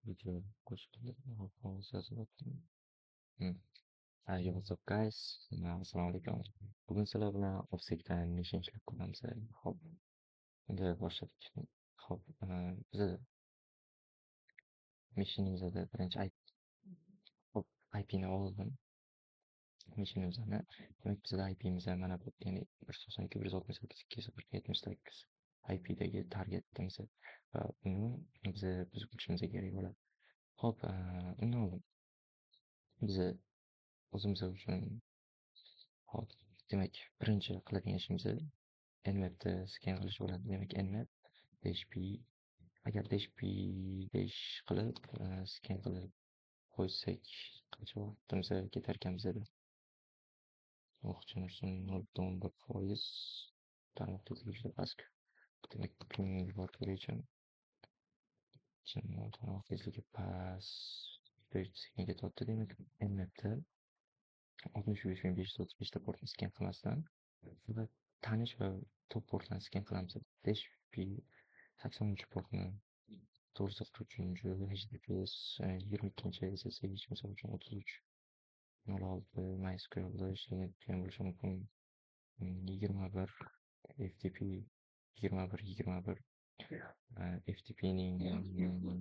Video qo'shildi. Hop, hozir yozyapti. Yo, what's up, guys? Assalomu alaykum. Bugun sizlar bilan OffSec'dan mission ishlab ko'ramiz. Hop, unda boshladik. Hop, biza missionimizda birinchi hop, IPni oldim. Missionimizni. Demak, bizada IPmiz mana bu, ya'ni 192 168 240 78 IPdagi targetimiz va buni biza buzib kirishimiz kerak bo'ladi. Hop, undan oldin biza o'zimiz uchun, hop, demak, birinchi qiladigan ishimiz Nmapda scan qilish bo'ladi. Demak, Nmap -p, agar -p 5 qilib scan qilib qo'ysak, qancha vaqtimiz ketar ekan bizada? O'qchi 0,1%, tarmoq tezligi juda past. Demak, ping yuborib ko'raychi. Tarmoq tezligi past, juda sekin ketyapti. Demak, Nmapda 65 535 ta portni scan qilmasdan va tanish va top portlarni scan qilamiz. -p 80-portni, 443 HTTPS, 22 SSH, misol uchun, 33.06 MySQLda ishlagan bo'lishi mumkin. 21 FTP, 21 21 FTPning, bu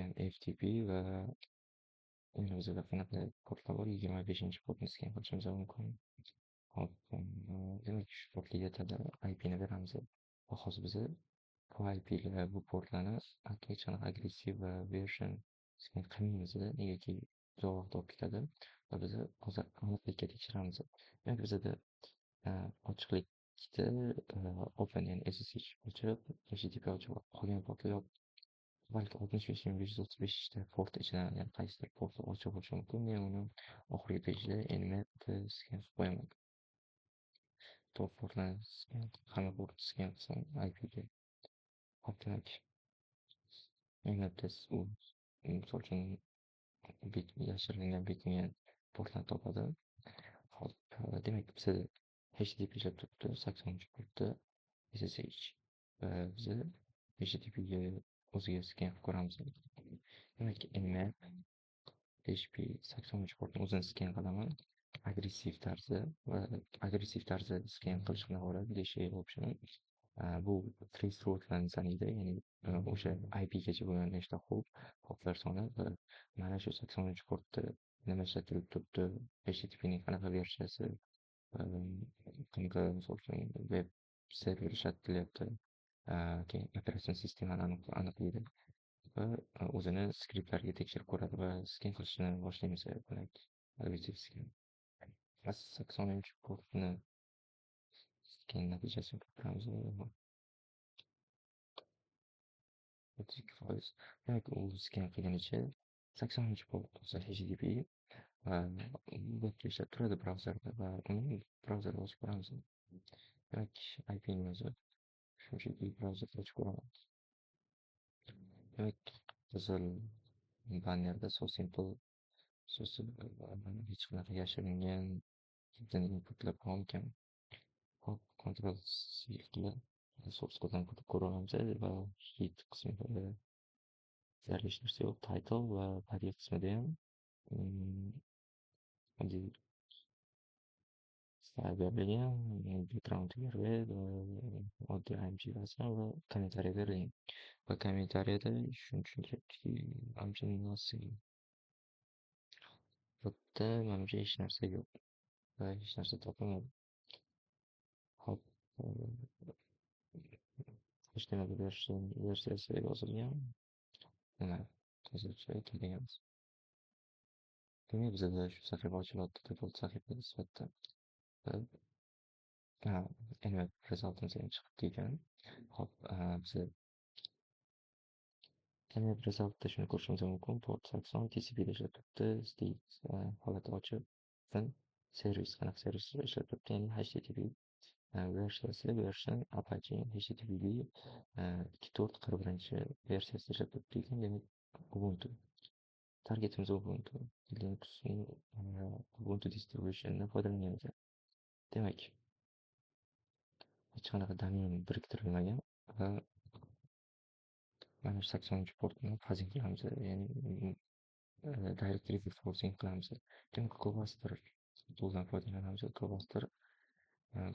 ham FTP. Va endi bizada qanaqa portlar bor? 25-portni scan qilishimiz mumkin. Hop, demak, shu portga yetadi. IPni beramiz va hozir biza bu IPlar, bu portlarni hech qanaqa agressiv va version scan qilmaymiz, negaki uzoq vaqt olib ketadi va biz hozir aniqlikka tekshiramiz. Demak, bizada ochiqlikda open, ya'ni SSH ochiq, HTTP ochiq, qolgan portlar yopiq. Balki 65 535 ta port ichidan, ya'ni qaysidir port ochiq bo'lishi mumkin. Men uni oxirgi pageda Nmapda scan qilib qo'yaman. Top portlarni scan, hamma portni scan qilsam IPga. Hop, demak, Nmapda u, misol uchun, yashiringan, bekingan portlarni topadi. Hop, demak, bizada HTTP ishlab turibdi, 80-portda SSH va biza HTTPga o'ziga scan qilib ko'ramiz. Demak, Nmap -p 80-portni o'zini scan qilaman. Agressiv tarzda. Va agressiv tarzda scan qilish qanaqa bo'ladi? -a option. Bu trace route'larni sanaydi, ya'ni o'sha IPgacha bo'lgan nechta hop, hoplar soni va mana shu 80-portda nima ishlatilib turibdi, HTTPning qanaqa versiyasi, qanaqa, misol uchun, web server ishlatilyapti, keyin operatsion sistemani aniqlaydi va o'zini skriptlariga tekshirib ko'radi. Va scan qilishni boshlaymiz. Demak, agressiv scan. Va 80-portni scan natijasini ko'ramiz. 32%. Demak, u scan qilganicha 80-port bo'lsa HTTP va webda ishlab turadi brauzerda va uni brauzerda ochib ko'ramiz. Demak, IPni yozib, shunchaki brauzerda ochib ko'raman. Demak, qizil bannerda so simple, so simple, hech qanaqa yashiringan hidden inputlar bormikan? Hop, Ctrl C qilib source koddan ko'ra olamiz va head qismida deyarli hech narsa yo'q. Title va body qismida ham oddiy style berilgan, background red va oddiy img rasm va kommentariy berilgan. Va kommentariyada shuni tushuntiryaptiki, manimcha, nothing. Bu yerda, manimcha, hech narsa yo'q va hech narsa topilmadi. Hop, HTML versiyasi yozilgan. Nima, hozircha kerak emas. Demak, bizada shu sahifa ochilyapti default sahifa sifatida. Va Nmap resultimiz ham chiqibdi ekan. Hop, biza Nmap resultda shuni ko'rishimiz mumkin. Port 80 TCP da ishlab turibdi. State holati ochiq. Servis, qanaqa servis ishlab turibdi, ya'ni HTTP versiyasi, version Apache HTTPD 2.4.41 versiyasida ishlab turibdi ekan. Demak, Ubuntu. Targetimiz Ubuntu. Linuxning Ubuntu distributiondan foydalangan ekan. Demak, hech qanaqa domen biriktirilmagan va mana 80-portni fuzzing qilamiz, ya'ni direct reverse forcing qilamiz. Demak, Gobuster tooldan foydalanamiz.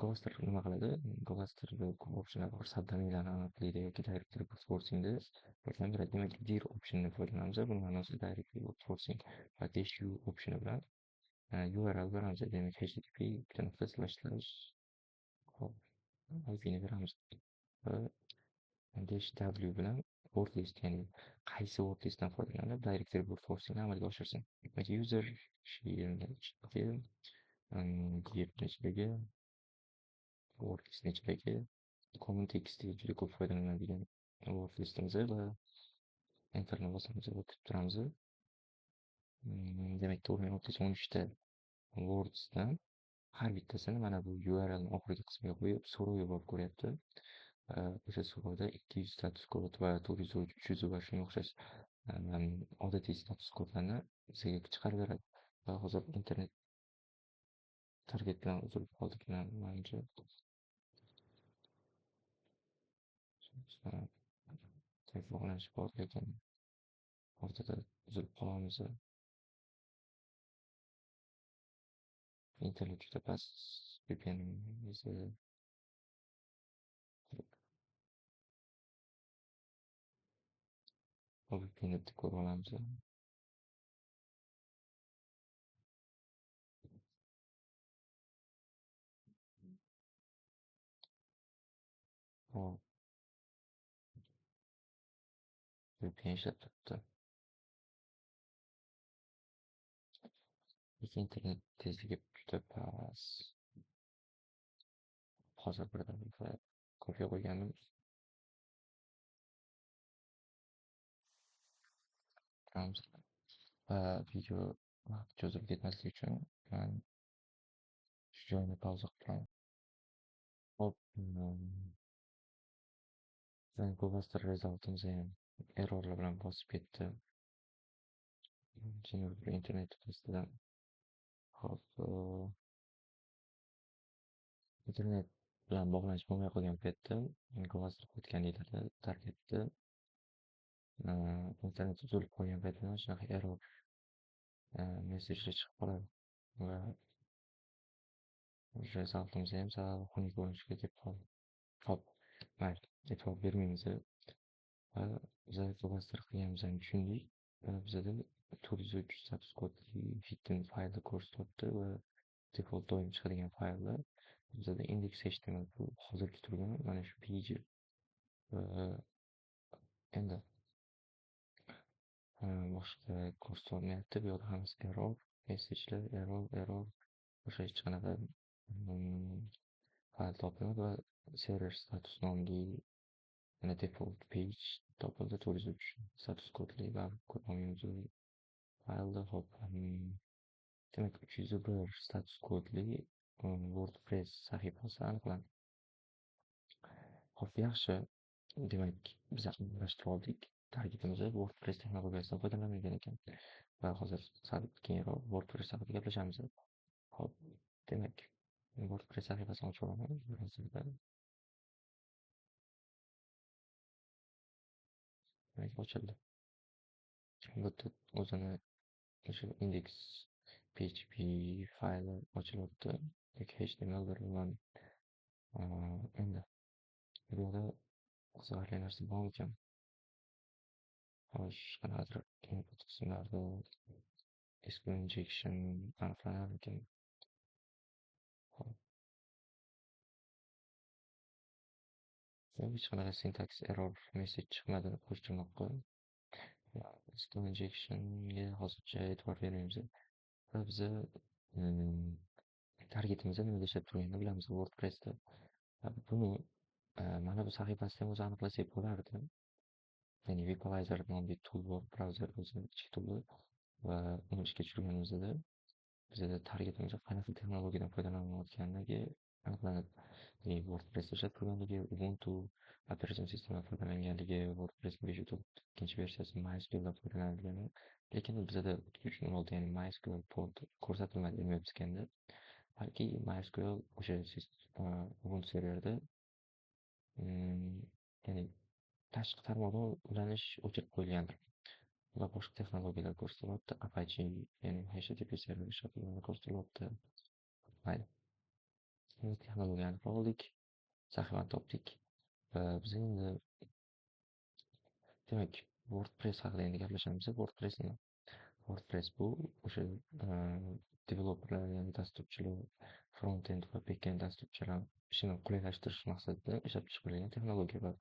Gobuster nima qiladi? Gobusterda ko'p optionlar bor. Subdomainlarni aniqlaydi yoki direct reverse forcingni yordam beradi. Demak, dir optionini foydalanamiz. Buning ma'nosi direct reverse forcing va dash u optioni bilan URL beramiz. Demak, http // hop IPni beramiz va dash w bilan word list, ya'ni qaysi word listdan foydalanib direct reverse forcingni amalga oshirsin. Demak, user ichidagi dir ichidagi word list ichidagi common text juda ko'p foydalanadigan word listimiz va enterni bosamiz va kutib turamiz. Demak, 4613 ta wordsdan har bittasini mana bu URLni oxirgi qismiga qo'yib so'rov yuborib ko'ryapti. O'sha so'rovda 200 status kod va 403, 300 va shunga o'xshash odatiy status kodlarni bizga chiqarib beradi. Va hozir internet target bilan uzilib qoldik manimcha. Bog'lanish bor, lekin o'rtada uzilib qolamiz. Internet juda past, VPNimiz VPNni bitta ko'rib olamiz. Hop. VPN ishlab turibdi. Lekin internet tezligi juda past. Hozir birdaniga kofe qo'yganim. Va video vaqt cho'zilib ketmasligi uchun men shu joyni pauza qilib turaman. Hop, Gobuster resultimiz ham errorlar bilan bosib ketdi. Bir internet pastidan. Hop, internet bilan bog'lanish bo'lmay qolgan paytda Gobuster o'tganliklarda targetda internet uzilib qolgan paytda shunaqa error messagelar chiqib qoladi va resultimiz ham sal xunuk ko'rinishga kelib qoldi. Hop, mayli, e'tibor bermaymiz. Va biza Gobuster qilganimizni tushundik va bizada 403 status kodli hidden faylni ko'rsatyapti va default doim chiqadigan fayllar bizada index.html bu hozirgi turgan mana shu page. Va endi boshqa ko'rsatmayapti. Bu yoqda hammasi error messagelar, error, boshqa hech qanaqa fayl topilmadi va server status nomli mana default page topildi, 403 status kodli va ko'rolmaymiz faylni. Hop, demak 301 status kodli WordPress sahifasi aniqlandi. Hop, yaxshi. Demak, biz aniqlashtirib oldik. Targetimiz WordPress texnologiyasidan foydalanilgan ekan. Va hozir sal keyinroq WordPress haqida gaplashamiz. Hop, demak, WordPress sahifasini ochib olaman. Demak, ochildi. Bu yerda o'zini o'sha index PHP fayli ochilyapti yoki HTML bilan. Endi bu yerda qiziqarli narsa bormikan? Xo'sh, qanaqadir input qismlarda SQL injection aniqlanarmikan? Hop. Hech qanaqa syntax error message chiqmadi qo'sh tirnoqqa. SQL injectionga hozircha e'tibor bermaymiz. Va biza targetimizda nimada ishlab turganini bilamiz WordPressda. Buni mana bu sahifasida ham o'zi aniqlasak bo'lardi. Ya'ni Webalizer nomli tool bor, brauzer o'zini ichki tooli va uni ishga tushirganimizda bizada targetimizda qanaqa texnologiyadan foydalanayotganligi aniqlanadi. Ya'ni WordPress ishlab turganligi, Ubuntu operatsion sistemadan foydalanganligi, WordPress 5.2 versiyasi MySQLdan foydalanilgani, lekin bizada 3.06, ya'ni MySQL port ko'rsatilmadi Nmap scan'da. Balki MySQL o'sha Ubuntu serverida, ya'ni Tashqi tarmoqdan ulanish o'chirib qo'yilgandir va boshqa texnologiyalar ko'rsatilyapti. Apache, ya'ni HTTP server ishlatilgani ko'rsatilyapti. Mayli. Endi texnologiyani oldik, sahifani topdik va biz endi demak WordPress haqida endi gaplashamiz. WordPress nima? WordPress bu o'sha developerlar, ya'ni dasturchilar, front-end va back-end dasturchilar ishini qulaylashtirish maqsadida ishlab chiqilgan texnologiya va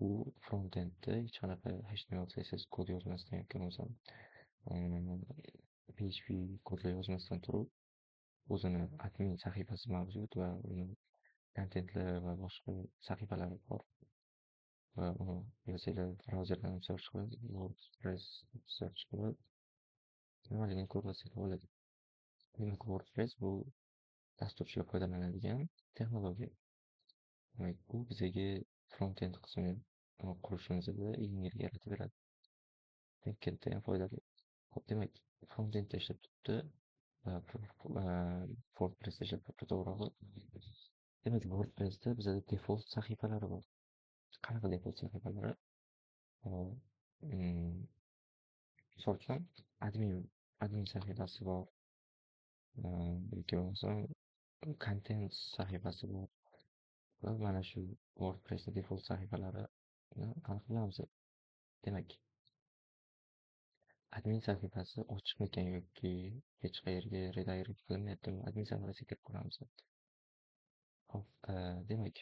u front-endda hech qanaqa HTML, CSS kod yozmasdan yoki bo'lmasam PHP kodlar yozmasdan turib o'zini admin sahifasi mavjud va uni kontentlar va boshqa sahifalari bor. Va uni bilsanglar brauzerdan ham search qilib, WordPress search qilib nimaligini ko'rsatsanglar bo'ladi. Demak, WordPress bu dasturchilar foydalanadigan texnologiya. Demak, bu bizaga front-end qismini qurishimizda yengil yaratib beradi. Backendda ham foydali. Xo'p, demak, front-endda ishlab turibdi va WordPressda ishlab turibdi, to'g'rirog'i. Demak, WordPressda bizada default sahifalari bor. Qanaqa default sahifalari? Misol uchun, admin sahifasi bor. Yoki bo'lmasam content sahifasi bor. Va mana shu WordPressning default sahifalarini aniq bilamiz. Demak, admin sahifasi ochiqmikan yoki hech qayerga redirect qilinmayaptimi? Admin sahifasiga kirib ko'ramiz. Xo'p, demak,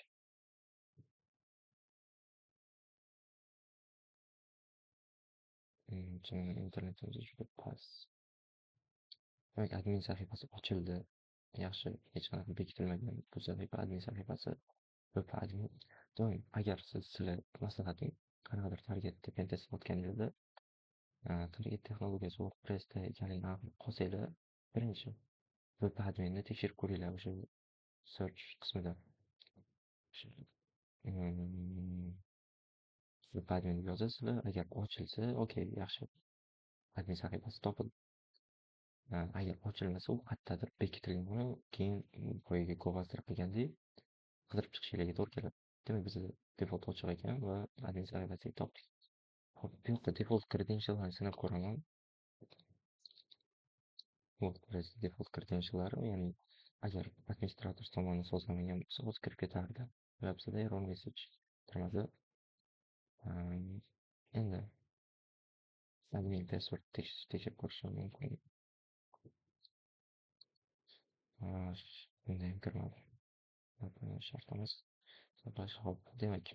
internetimiz juda past. Demak, admin sahifasi ochildi. Yaxshi, hech qanaqa bekitilmagan bu sahifa admin sahifasi. Admin. Doim agar sizlar maslahatim qanaqadir targetda pentest qilayotganingizda target texnologiyasi WordPressda ekanligini aniqlab qolsanglar, birinchi web adminni tekshirib ko'ringlar o'sha search qismida. Web admin deb yozasizlar, agar ochilsa, okey, yaxshi. Admin sahifasi topildi. Agar ochilmasa, u qayerdadir bekitilgan bo'lib, keyin boyagi Go'vastir qilgandek qidirib chiqishinglarga to'g'ri keladi. Demak, bizda default ochiq ekan va admin sahifasini topdik. Xo'p, bu yoqda default credentiallarni sinab ko'raman. WordPress default credentiallari, ya'ni agar administrator tomonidan sozlanmagan bo'lsa, hozir kirib ketardi. Va bizda error message kirmadi. Endi admin password tekshirib ko'rishim mumkin. Bunda ham kirmadi. Shart emas. Xo'p, demak,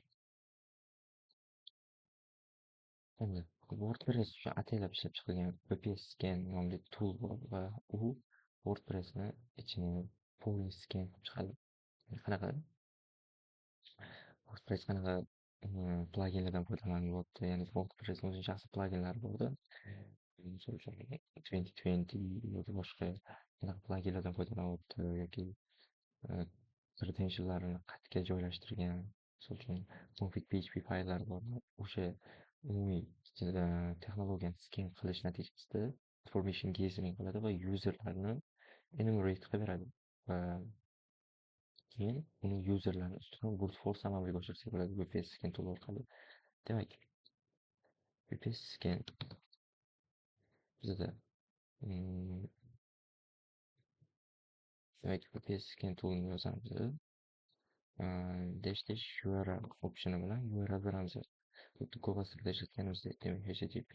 endi WordPress uchun ataylab ishlab chiqilgan WP Scan nomli tool bor va u WordPressni ichini polni scan qilib chiqadi. Qanaqa? WordPress qanaqa pluginlardan foydalanyapti? Ya'ni WordPressning o'zining shaxsiy pluginlari borda. Misol uchun 2020 yoki boshqa qanaqa pluginlardan foydalanyapti yoki credentiallarini qayerga joylashtirgan, misol uchun config.php fayllari bor. O'sha umumiy texnologiyani scan qilish natijasida information gathering qiladi va userlarni enumerate qilib beradi va keyin uni userlarni ustidan brute force amalga oshirsak bo'ladi WP scan tool orqali. Demak, WP scan bizda demak, WP scan toolni yozamiz. Dash dash URL optioni bilan URL beramiz. Xuddi Go'vastirda ishlatganimizdek, demak HTTP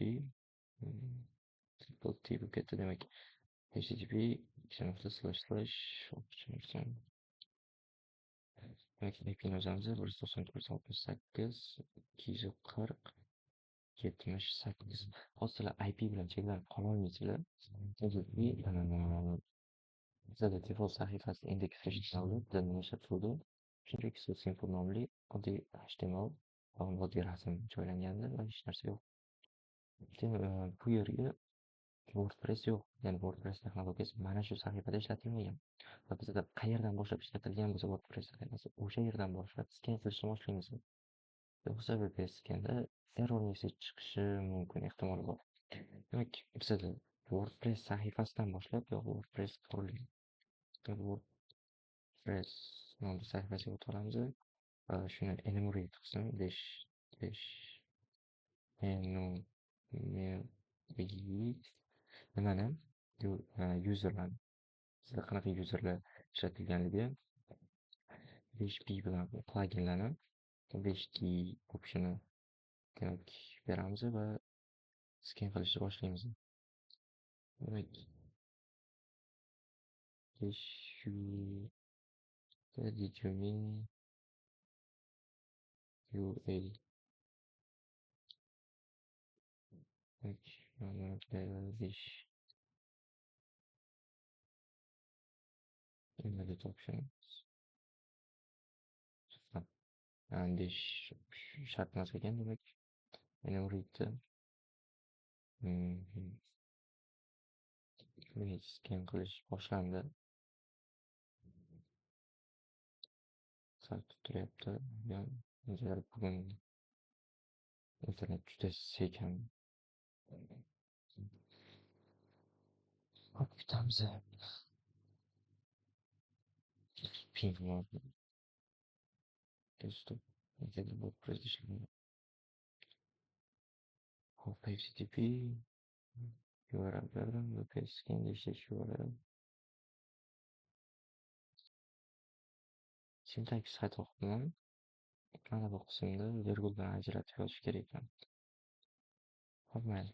triple T bo'lib ketdi. Demak, HTTP // demak, IPni yozamiz 194.68 240 78. Hozir sizlar IP bilan cheklanib qololmaysizlar. Chunki bizada default sahifasi index HTMLda bizda nima ishlab turdi? Shunchaki so simple nomli oddiy HTML va oddiy rasm joylangandi va hech narsa yo'q. Demak, bu yerga WordPress yo'q. Ya'ni WordPress texnologiyasi mana shu sahifada ishlatilmagan. Va bizda qayerdan boshlab ishlatilgan bo'lsa WordPress sahifasi, o'sha yerdan boshlab scan qilishni boshlaymiz. Yo'qsa WP scanda error message chiqishi mumkin ehtimoli bor. Demak, bizada WordPress sahifasidan boshlab yo'q WordPress qurilgan. WordPress nomli sahifasiga o'tib olamiz va shuni enumerate qilsam dash dash Enumerate nimani? Userlarni. Bizda qanaqa userlar ishlatilganligi 5P bilan pluginlarni 5K optioni demak beramiz va scan qilishni boshlaymiz. Demak, 5 U determine UA. Demak, 5 embedded option. Yani 5 shart emas ekan, demak enumerate scan qilish boshlandi. Sal turyapti. Bugun internet juda sekin. Hop, kutamiz. Ping bor. Desktop negadir WordPress ishlamayapti. Hop, HTTP URL berdim. VPS scan ishlash URL. Sintaks xato qildim. Mana bu qismda virgul bilan ajratib yozish kerak ekan. Hop, mayli.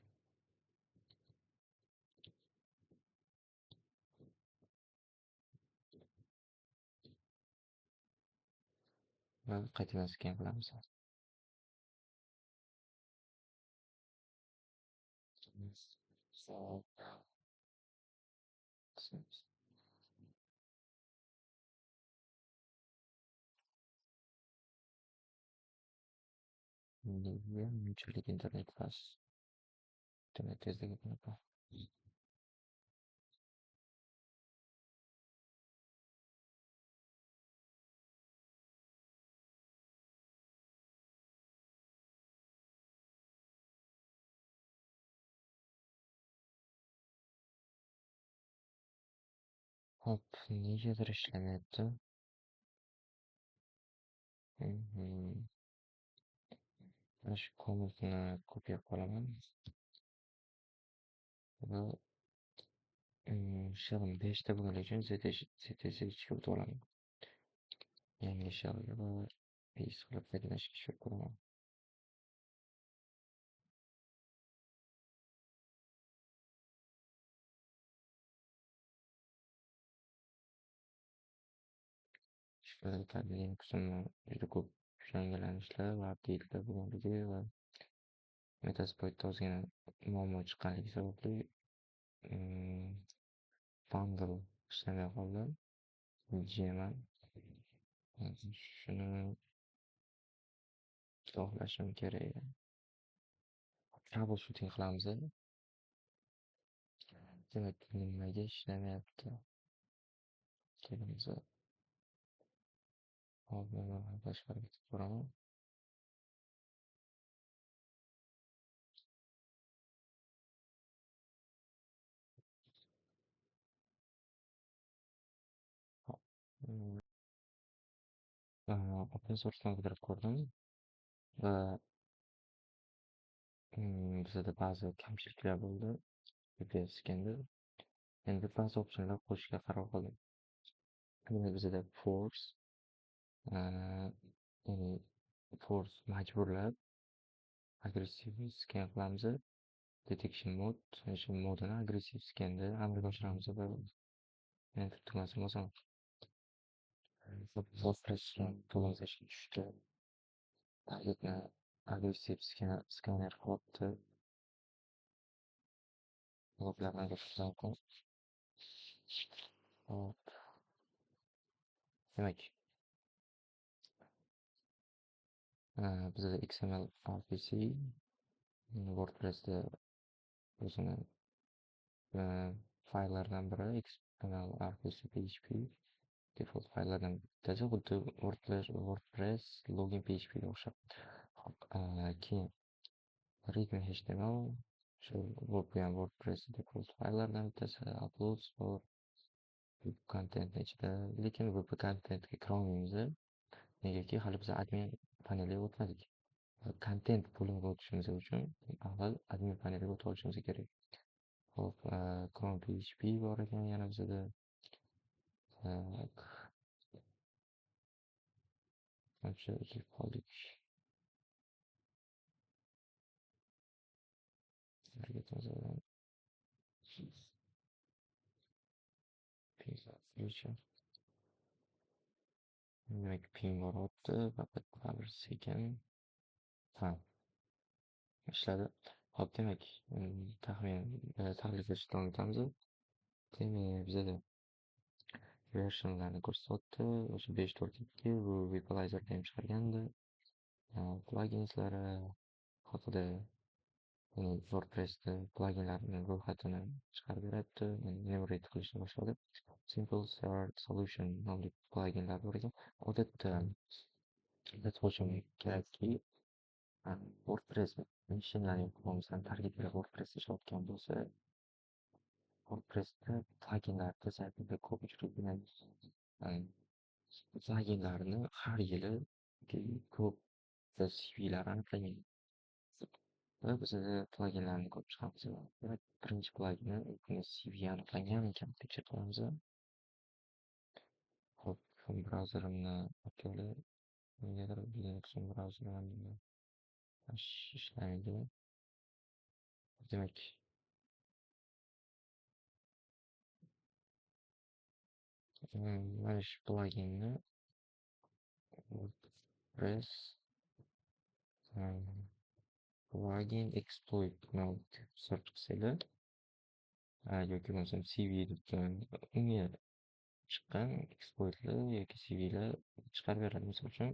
Va qaytadan scan qilamiz. Nega bunchalik internet past? Internet tezligi bunaqa. Hop, negadir ishlamayapti. Mana shu kommentni kopiya qilaman. Va shell'im 5 ta bo'lgani uchun ZTSH ga o'tib olaman. Yangi shellga va paste qilib qaytadan ishga tushirib ko'raman. Linux'imni juda ko'p yangilanishlar va updatelar bo'lganligi va Metasploitda ozgina muammo chiqqanligi sababli bundle ishlamay qoldi. GMM. Shuni islohlashim kerak. Troubleshooting qilamiz. Demak, nimaga ishlamayapti? Kelamiz. Hop, men tashqariga chiqib ko'raman. Hop. Open source'dan qidirib ko'rdim va bizada ba'zi kamchiliklar bo'ldi VPS skanda. Endi ba'zi optionlar qo'shishga qaror qildim. Demak, bizada force, ya'ni force majburlab agressiv scan qilamiz. Detection mode, shu modini agressiv scanda amalga oshiramiz va enter tugmasini bosaman. WordPress to'g'ri ishga tushdi. Targetni agressiv skaner qilyapti. Bloklarni ko'rish mumkin. Hop. Demak, bizda XML RPC WordPressda o'zini fayllardan biri XML RPC PHP default fayllardan bittasi, xuddi WordPress login PHP ga o'xshab. Hop, keyin readme HTML shu bu ham WordPress default fayllardan bittasi, uploads bor web contentni ichida, lekin web contentga kira olmaymiz. Negaki hali biz admin paneliga o'tmadik. Kontent bo'limiga o'tishimiz uchun avval admin paneliga o'tib olishimiz kerak. Xo'p, Chrome PHP bor ekan yana bizada. Tak. Qancha uzilib qoldik. Harakatimiz bilan demak, ping boryapti, faqat baribir sekin. Ha, ishladi. Xo'p, demak, taxmin tahlil qilishni davom etamiz. Demak, bizada versionlarni ko'rsatyapti. O'sha 5.4.2 bu Visualizerda ham chiqargandi. Pluginslari haqida, ya'ni WordPressda pluginlarni ro'yxatini chiqarib beryapti. Ya'ni enumerate qilishni boshladi. Simple Search Solution nomli pluginlar bor ekan. Odatda aytib o'tishim kerakki, WordPress machine bo'lmasam targetlar WordPress ishlayotgan bo'lsa, WordPressda pluginlarda saytida ko'p uchraydigan pluginlarni har yili ko'p CVlar aniqlangan. Va bizada pluginlarni ko'rib chiqamiz. Demak, birinchi plugini CV aniqlangan ekan, tekshirib ko'ramiz. Xo'p, brauzerimni olib negadir Linux brauzerimni ishlamaydi. Demak, mana shu pluginni WordPress plugin exploit deb search qilsanglar yoki bo'lmasam CV deb unga chiqqan exploitlar yoki CVlar chiqarib beradi. Misol uchun,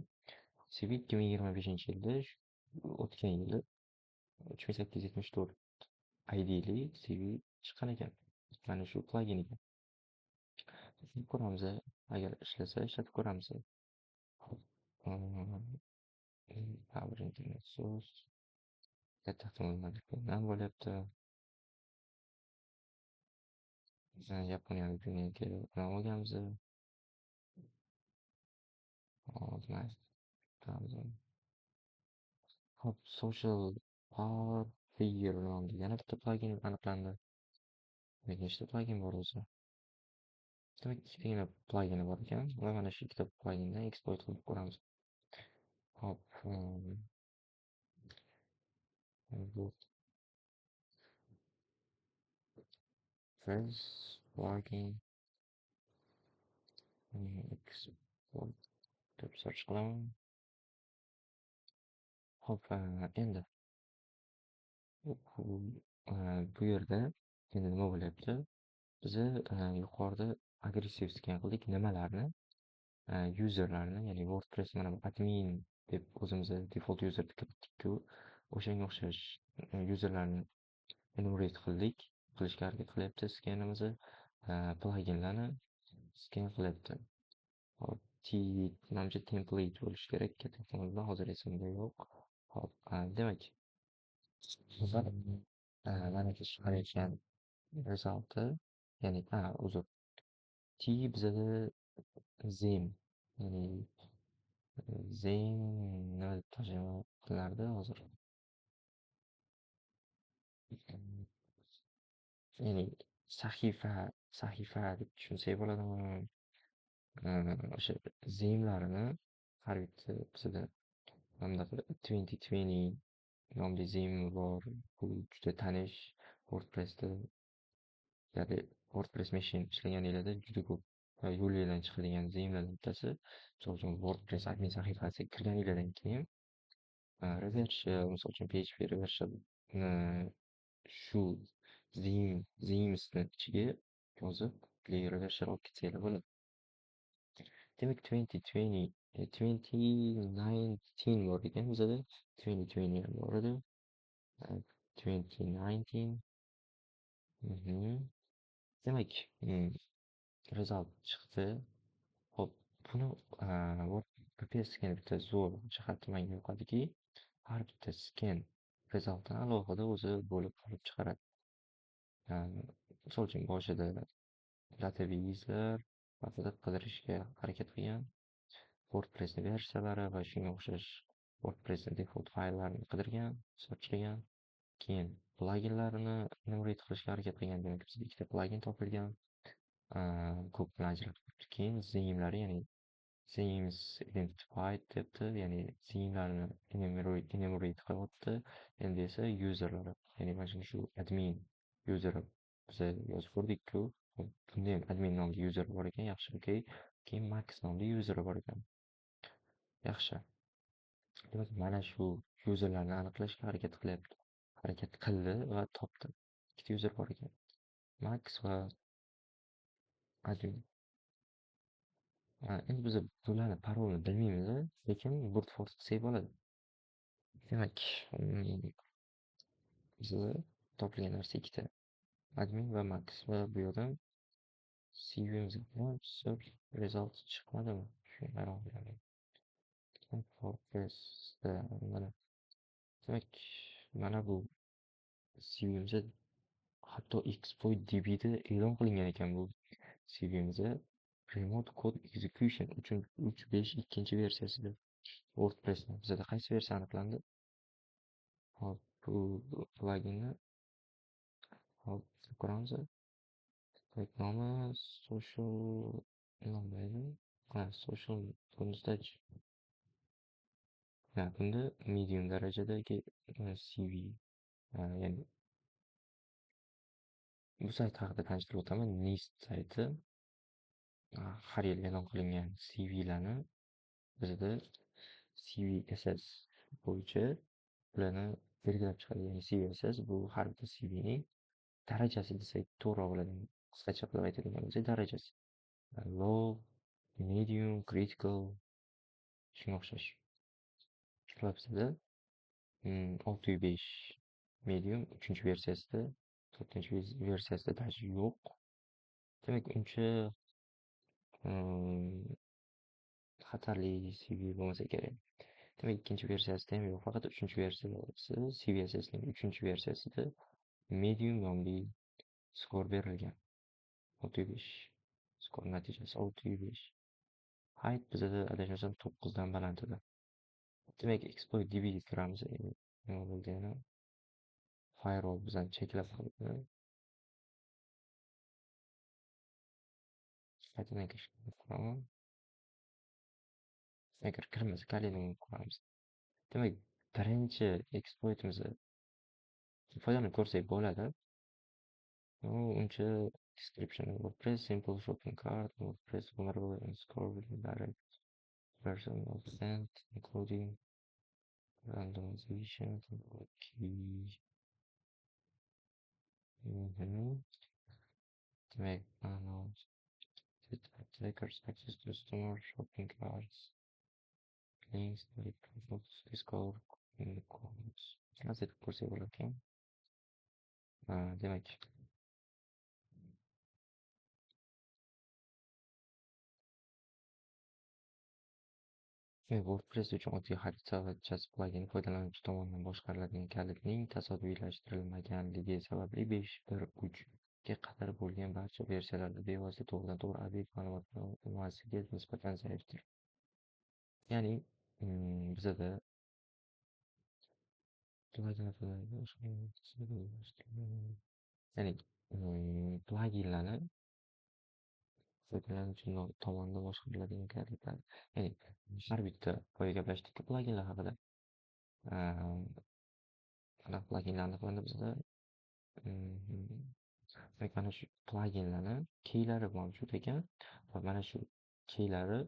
CV 2025-yilda, o'tgan yili 3874 IDli CV chiqqan ekan. Mana shu plugin ekan. Ko'ramiz, agar ishlasa ishlatib ko'ramiz. Power internet source katta ehtimol bo'lyapti. Yaponiya VPNga bilan olganmiz. Hop, Hop, Social Power Figure nomli yana bitta plugin aniqlandi. Demak, nechta plugin bor o'zi? Demak, ikkitagina plugini bor ekan va mana shu ikkita plugindan exploit qilib ko'ramiz. Hop, WordPress plugin exploit deb search qilaman. Xo'p, endi bu yerda endi nima bo'lyapti? Biza yuqorida agressiv scan qildik. Nimalarni? Userlarni, ya'ni WordPress mana bu admin deb o'zimizni default user kiritdik-ku, o'shanga o'xshash userlarni enumerate qildik, qilishga harakat qilyapti scanimizni, pluginlarni scan qilyapti. Hop, T manimcha template bo'lishi kerak, katta ehtimol bilan hozir esimda yo'q. Hop, demak, mana shu chiqarayotgan result'i, ya'ni uzr. T bizada theme, ya'ni theme nima deb tarjima qilardi hozir? Ya'ni sahifa, sahifa deb tushunsak bo'ladimi? O'sha theme'larini har bitta bizada mana bunaqa 2020 nomli theme bor. Bu juda tanish WordPressda, ya'ni WordPress machine ishlaganinglarda juda ko'p yo'linglardan chiqadigan theme'lardan bittasi. Misol uchun, WordPress admin sahifasiga kirganinglardan keyin reverse, misol uchun PHP reverse shu themesni ichiga yozib, reverse olib ketsanglar bo'ladi. Demak, 2020, 2019 bor ekan bizada, 2020 ham bor edi. 2019. Demak, result chiqdi. Xo'p, buni WordPress scan bitta zo'r jihati menga yoqadiki, har bitta scan resultini alohida o'zi bo'lib olib chiqaradi. Misol uchun, boshida database'lar haqida qidirishga harakat qilgan, WordPressni versiyalari va shunga o'xshash WordPress'ning default fayllarini qidirgan, searchlagan, keyin pluginlarini enumerate qilishga harakat qilgan. Demak, bizda ikkita plugin topilgan. Ko'p bilan ajratib turibdi. Keyin theme'lari, ya'ni themes identified debdi, ya'ni theme'larni enumerate qilyapti. Endi esa userlari, ya'ni mana shu admin user biza yozib ko'rdik-ku. Bunda ham admin nomli user bor ekan, yaxshi, okey. Keyin max nomli user bor ekan. Yaxshi. Demak, mana shu userlarni aniqlashga harakat qilyapti. Harakat qildi va topdi. Ikkita user bor ekan. Max va admin. Endi biz bularni parolini bilmaymiz, lekin brute force qilsak bo'ladi. Demak, bizda topilgan narsa ikkita. Admin va max va bu yerdan CV'miz bilan search result chiqmadimi? Shunga hayron qolaman. WordPress'da mana. Demak, mana bu CV'mizda hatto exploit DB'da e'lon qilingan ekan bu CV'mizda remote code execution uchun 3.5 versiyasida WordPress'ni. Bizda qaysi versiya aniqlandi? Hop, bu pluginni hop ko'ramiz. Demak, nomi social nima edi? Ha, social bundachi. Ha, bunda medium darajadagi CV, ya'ni bu sayt haqida tanishtirib o'taman. NIST sayti har yil e'lon qilingan CVlarni bizda CVSS bo'yicha ularni belgilab chiqadi. Ya'ni CVSS bu har bitta CVning darajasi desak to'g'riroq bo'ladi. Qisqacha qilib aytadigan bo'lsak, darajasi. Low, medium, critical shunga o'xshash. Va bizda 6.5 medium 3-versiyasida, 4-versiyasida даже yo'q. Demak, uncha xatarli CV bo'lmasa kerak. Demak, 2-versiyasida ham yo'q, faqat 3-versiyasi CVSSning 3-versiyasida medium nomli skor berilgan. 6.5 skor natijasi 6.5. Height bizada adashmasam 9 dan baland edi. Demak, exploit DB ga kiramiz. Nima bo'ldi yana? Firewall bizani cheklab qo'ydi. Qaytadan kirishni ko'raman. Agar kirmasa, Kali'ni ko'ramiz. Demak, birinchi exploitimizni foydalanib ko'rsak bo'ladi. Uncha description WordPress simple shopping cart WordPress vulnerable and score direct version of sent including randomization key. Demak, attackers access to customer shopping carts links products discover codes. Translate ko'rsak bo'lar ekan. Demak, WordPress uchun oddiy xarita va chat plugini foydalanuvchi tomonidan boshqariladigan kalitning tasodifiylashtirilmaganligi sababli 5.1.3 ga qadar bo'lgan barcha versiyalarda bevosita to'g'ridan-to'g'ri obyekt ma'lumotnomasiga nisbatan zaifdir. Ya'ni bizada ya'ni pluginlarni foydalanuvchi tomonidan boshqariladigan kalitlar, ya'ni har bitta boya gaplashdik-ku pluginlar haqida. Qanaqa pluginlar aniqlandi bizda? Demak, mana shu pluginlarni keylari mavjud ekan va mana shu keylari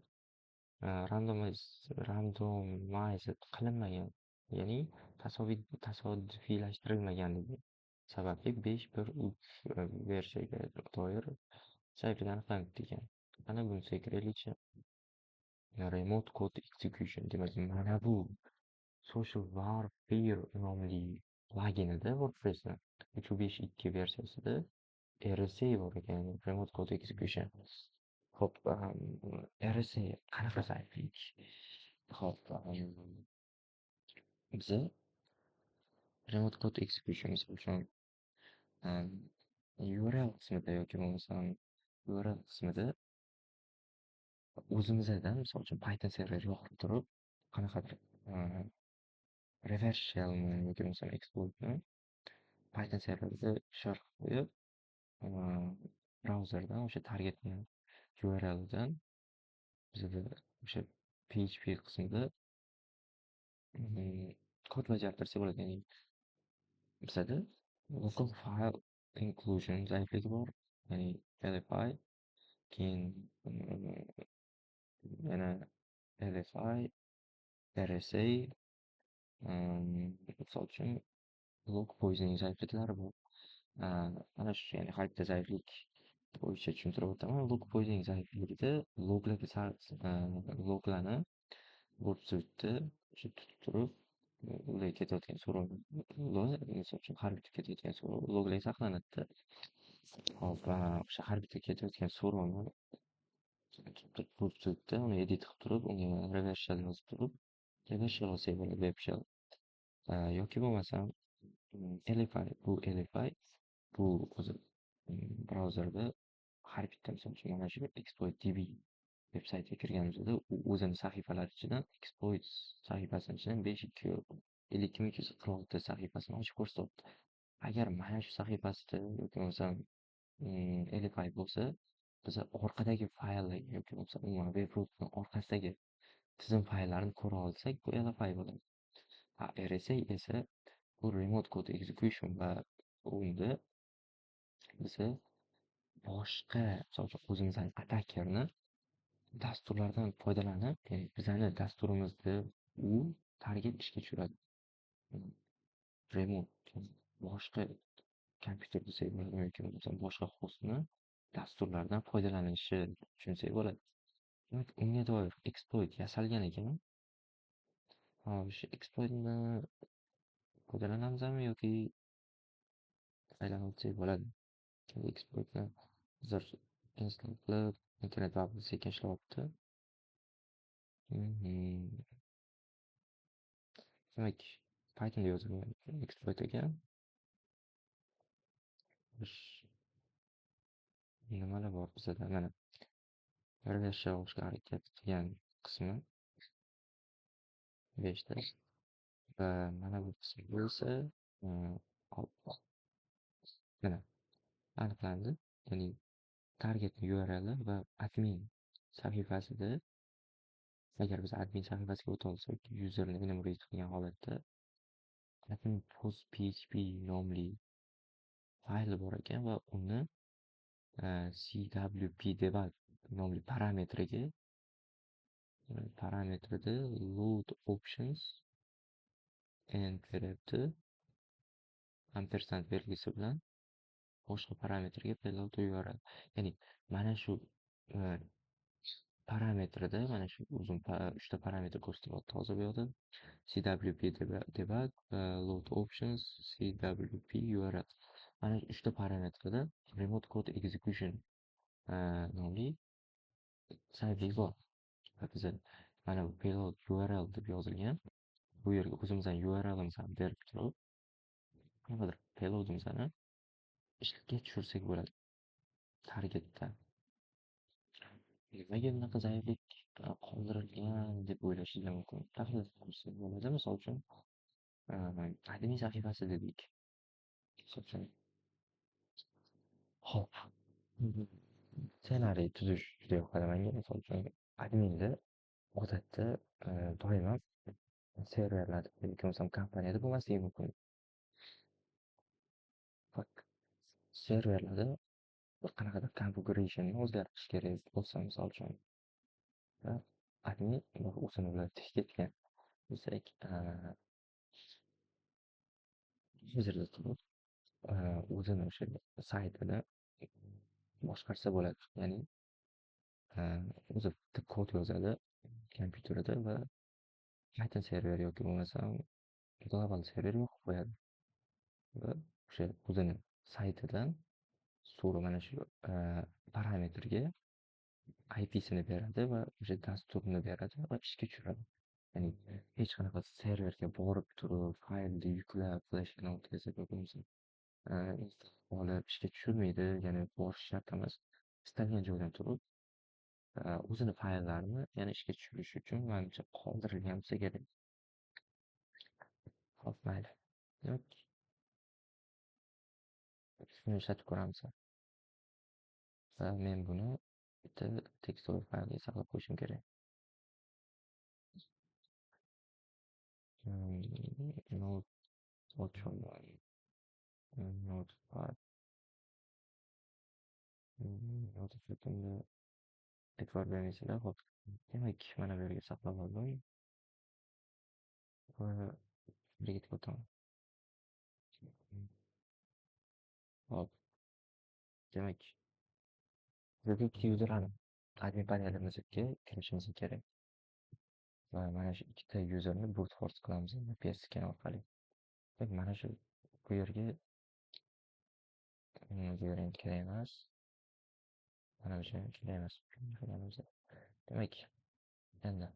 randomized qilinmagan, ya'ni tasodifiylashtirilmaganligi sababli 5.1.3 versiyaga doir zaifligi aniqlanibdi ekan. Ana bunisiga kiraylikchi. Remote code execution, demak, mana bu Social Warfare nomli pluginida WordPress'ni 3.5.2 versiyasida RSA bor ekan, ya'ni Remote Code Execution. Xo'p, RSA qanaqa zaiflik? Xo'p, biza Remote Code Execution misol uchun URL qismida yoki bo'lmasam URL qismida o'zimizdan misol uchun Python server yoqib turib, qanaqadir Reverse shellni yoki bo'lmasam exploitni Python serverida share qilib qo'yib, brauzerdan o'sha targetni URLidan bizada o'sha PHP qismida kod bajartirsa bo'ladi. Ya'ni bizada local file inclusion zaifligi bor, ya'ni LFI, keyin yana LFI, RSA, misol uchun log poisoning zaifliklari bor. Ana shu, ya'ni har bitta zaiflik bo'yicha tushuntirib o'taman. Log poisoning zaifligida loglarga loglarni Burp Suite'da o'sha tutib turib, ularga ketayotgan so'rov, misol uchun har bitta ketayotgan so'rov loglar saqlanadi-da. Hop, o'sha har bitta ketayotgan so'rovni tutib turib, Burp Suite'da uni edit qilib turib, unga reverse shell yozib turib, reverse shell olsak bo'ladi, web shell. Yoki bo'lmasam LFI, bu LFI, bu o'zi brauzerda har bitta, misol uchun, mana shu exploit.db veb saytiga kirganimizda u o'zini sahifalari ichidan, exploit sahifasini ichidan 5 2 52 346 sahifasini ochib ko'rsatyapti. Agar mana shu sahifasida yoki bo'lmasam LFI bo'lsa, biza orqadagi fayllar yoki bo'lmasa umuman web rootni orqasidagi tizim fayllarini ko'ra olsak, bu LFI bo'ladi. RSA esa bu remote code execution va unda biza boshqa, misol uchun, o'zimizni attackerni dasturlardan foydalanib, ya'ni bizani dasturimizda u target ishga tushiradi. Remote boshqa kompyuter desak bo'ladi yoki bo'lmasam boshqa hostni dasturlardan foydalanishi tushunsak bo'ladi. Demak, unga doir exploit yasalgan ekan. O'sha exploitni foydalanamizmi yoki aylanib o'tsak bo'ladi. Exploitni hozir install qilib, internet baribir sekin ishlayapti. Demak, Pythonda yozilgan exploit ekan. Xo'sh. Nimalar bor bizada? Mana reverse shell harakat qilgan qismi beshta va mana bu qismi esa mana aniqlandi. Ya'ni targetni URLi va admin sahifasida, agar biz admin sahifasiga o'ta olsak, userni enumerate qilgan holatda admin post php nomli fayli bor ekan va uni cwp debug nomli parametriga, parametrida load options and beryapti, ampersand belgisi bilan boshqa parametrga payload URL. Ya'ni mana shu parametrida, mana shu uzun uchta parametr ko'rsatilyapti hozir bu yoqda: cwp debug, load options, cwp url. Mana shu uchta parametrida remote code execution nomli zaiflik bor va biza mana bu payload url deb yozilgan bu yerga o'zimizning urlimizni berib turib, nimadir payloadimizni ishga tushirsak bo'ladi targetda. Nimaga bunaqa zaiflik qoldirilgan deb o'ylashingiz mumkin. Tahlil qilsak bo'ladi. Misol uchun, admin sahifasi dedik. Misol uchun, hop, ssenariy tuzish juda yoqadi menga. Misol uchun, adminda odatda doim ham serverlarda yoki bo'lmasam kompaniyada bo'lmasligi mumkin. Serverlarda bir qanaqadir configurationni o'zgartirish kerak bo'lsa, misol uchun, va admin o'zini ular ketgan desak, hozirda turib o'zini o'sha saytida boshqarsa bo'ladi. Ya'ni o'zi bitta kod yozadi kompyuterida va Python server yoki bo'lmasam global server yoqib qo'yadi va o'sha o'zini saytidan so'rov mana shu parametrga IPsini beradi va o'sha dasturni beradi va ishga tushiradi. Ya'ni hech qanaqa serverga borib turib, faylni yuklab, fleshkani o'tkazib yoki bo'lmasa olib ishga tushirmaydi, ya'ni borish shart emas. Istalgan joydan turib, o'zini fayllarini yana ishga tushirish uchun manimcha qoldirilgan bo'lsa kerak. Xo'p, mayli. Demak, shuni ishlatib ko'ramiz. Va men buni bitta tekstoviy faylga saqlab qo'yishim kerak. Note ochaman. Notepad. Notepadimda e'tibor bermaysizlar. Xo'p. Demak, mana bu yerga saqlab oldim. Va birga o'taman. Xo'p. Demak, bizga ikkita user aniq admin panelimizga kirishimiz kerak. Va mana shu ikkita userni brute force qilamiz VPS scan orqali. Demak, mana shu bu yerga bu yer endi kerak emas. Mana bu joy kerak emas. Demak, endi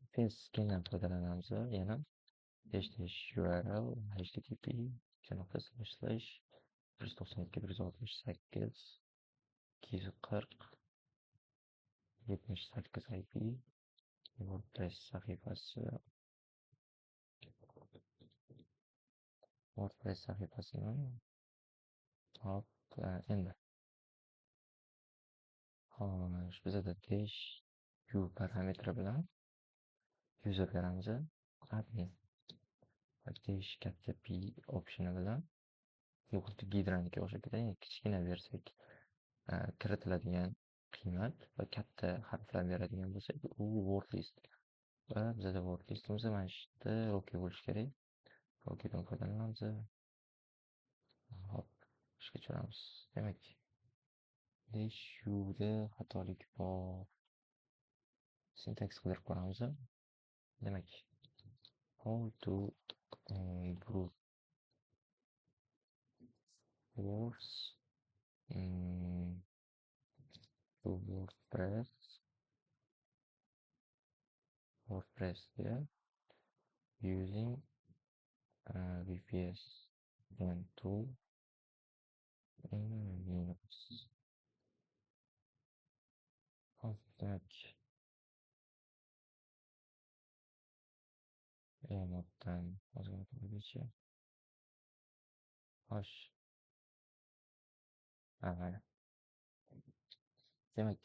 VPS scandan foydalanamiz yana dash URL http slash 192 168 240 78 IP WordPress sahifasi WordPress sahifasini hop, endi xo'sh, bizada dash u parametri bilan user beramiz admin va dash katta p optioni bilan bu xuddi gidraniki o'xshab ketadi, ya'ni kichkina bersak kiritiladigan qiymat va katta harflar beradigan bo'lsak u word list. Va bizada word listimiz mana shu yerda roki bo'lishi kerak. Rokidan foydalanamiz. Hop, ishga tushiramiz. Demak, dash uda xatolik bor. Sintaks qidirib ko'ramiz. Demak, how to brute force to WordPress yeah, using VPS tool in Linux. Hop, demak, moddan ozgina qo'ygacha. Xo'sh. Mana. Demak,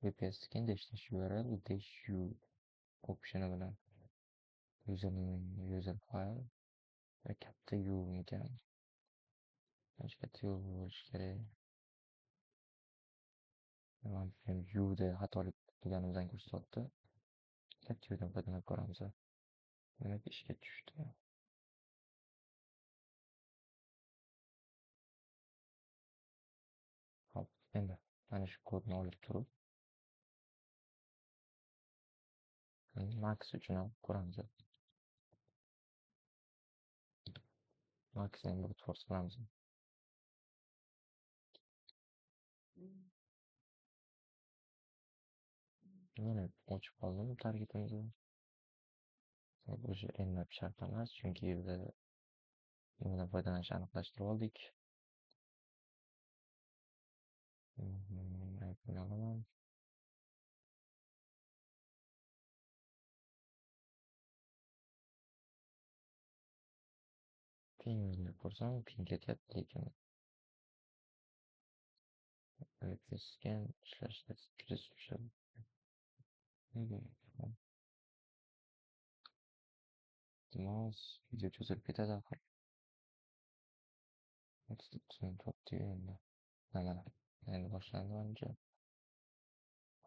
VPS scan dash dash URL dash u optioni bilan username user file va katta u ekan. Mana shu katta u bo'lishi kerak. U da xatolik qilganimizdan ko'rsatyapti. Katta udan foydalanib ko'ramiz. Demak, ishga tushdi. Hop, endi mana shu kodni olib turib max uchun ham ko'ramiz. Maxni ham brute force qilamiz. Yana ochib qoldim targetimizni. O'sha nmap shart emas, chunki biz nimadan foydalanishni aniqlashtirib oldik. IP'ni olaman. Pingni ko'rsam, ping ketyapti, lekin VPS scan ishlashda juda tushadi. Iltimos, video cho'zilib ketadi axir. 39 minut bo'pti-yu endi. Mana, endi boshlandi manimcha.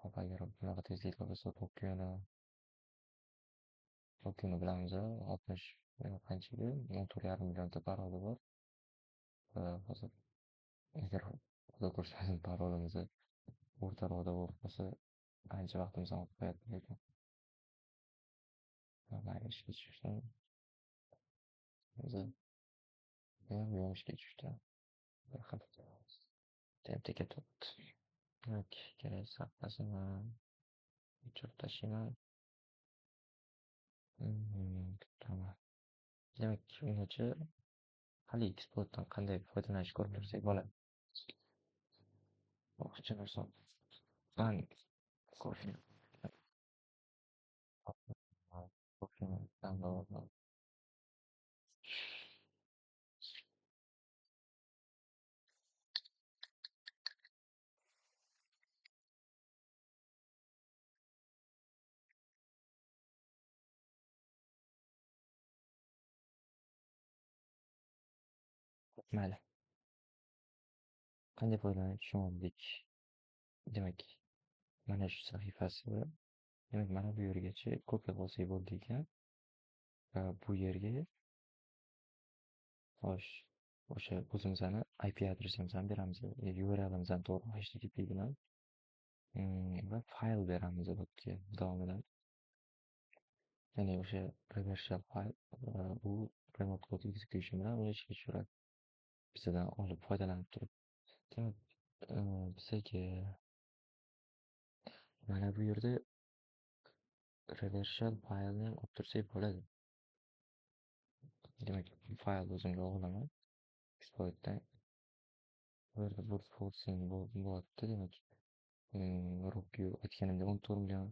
Hop, agar bunaqa tezlikda bo'lsa, Tokyoni bilamiz, 60 qanchaga 14,5 millionta paroli bor. Va hozir agar xudo ko'rsasin parolimiz o'rtaroqda bo'lib qolsa, ancha vaqtimizni olib qo'yadi lekin. Mayli, ishga tushsin. O'zi bu ham ishga tushdi. Bir xil. TMT ketyapti. Demak, kerak sahifasini o'chirib tashlayman. Tamam. Demak, ungacha hali eksportdan qanday foydalanishni ko'rib tursak bo'ladi. O'qchi narsa. Man ko'rishim. Tanlab. Mayli. Qanday foydalanish tushundik. Demak, mana shu sahifasi, demak, mana bu yergacha kopiya qilsak bo'ldi ekan. Va bu yerga xo'sh, o'sha o'zimizni IP adresimizni beramiz, URLimizni to'g'ri HTTP bilan va fayl beramiz bu yerga davomida. Ya'ni o'sha reverse shell fayl, u remote code execution bilan uni ishga tushiradi. Bizdan olib foydalanib turib. Demak, bizaga mana bu yerda reverse shell faylni ham olib tursak bo'ladi. Demak, faylni o'zimga olaman. Exploitdan bu yerda brute forcing bo'lyapti. Demak, Rockyu aytganimdek 14 million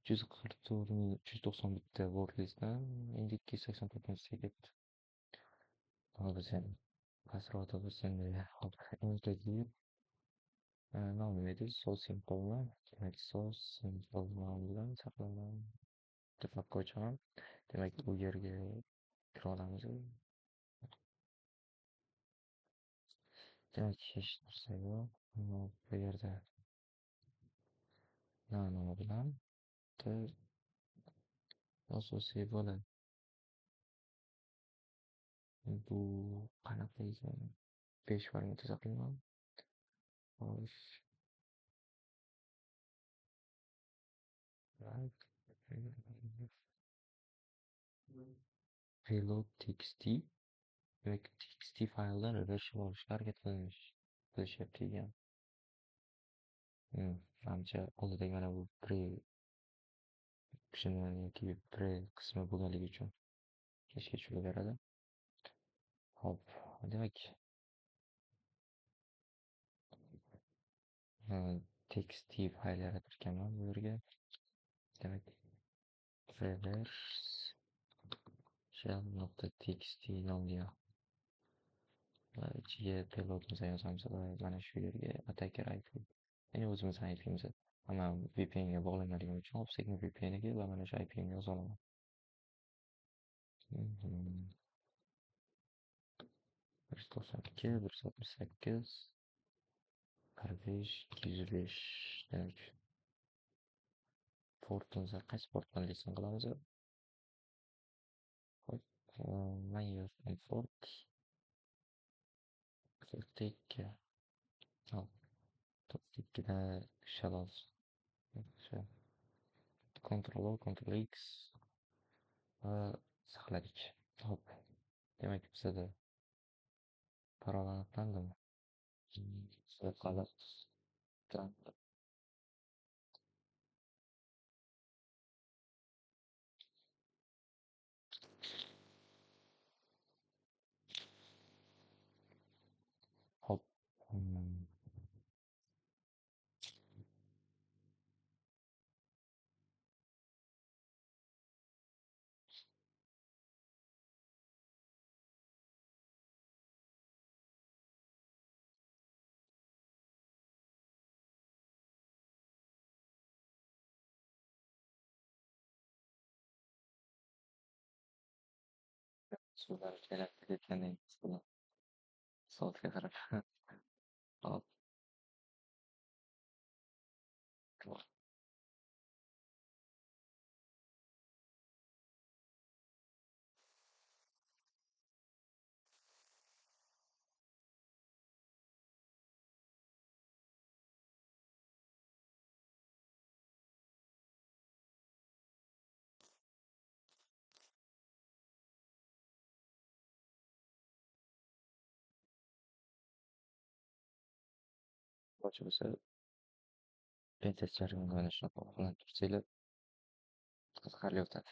344 ming 391 ta wordlistdan endi 284 mingga ketdi. Hozir sen pastroqda bo'lsa endi hop, mkdir nom nima edi? So simple. Demak, so simple nom bilan saqlanadi. Bitta papka ochaman. Demak, u yerga kira olamiz. Demak, hech narsa yo'q. Bu yerda nomi bilan yozsak bo'ladi. Bu qanaqa ekan? 5 formatda saqlayman. Xo'sh. Payload txt. Demak, txt fayldan reverse shell olishga harakat qilishyapti ekan. Manimcha oldidagi mana bu pre option yoki pre qismi bo'lganligi uchun ishga tushaveradi. Xo'p, demak, txt fayl yaratar ekanman bu yerga. Demak, reverse shell nuqta txt nomli va ichiga payloadimizni yozamiz va mana shu yerga attacker IP, ya'ni o'zimizni IP'mizni. Mana VPN ga bog'langanligim uchun OffSec'ni VPN ga va mana shu IP'ni yoza olaman. 192, 168, 45, 205. Demak, portimizni qaysi portdan listen qilamiz? Xo'p, man yozgan port 42. Hop, 42dan shell olsin. Ctrl O, Ctrl X va saqladik. Hop, demak, bizada parol aniqlandimi? Hop. Suvlar kerak ketgandan keyin soatga qarab. Hop. Bo'lsa, pentest jarayonini mana shunaqa qilib tursanglar qiziqarli o'tadi.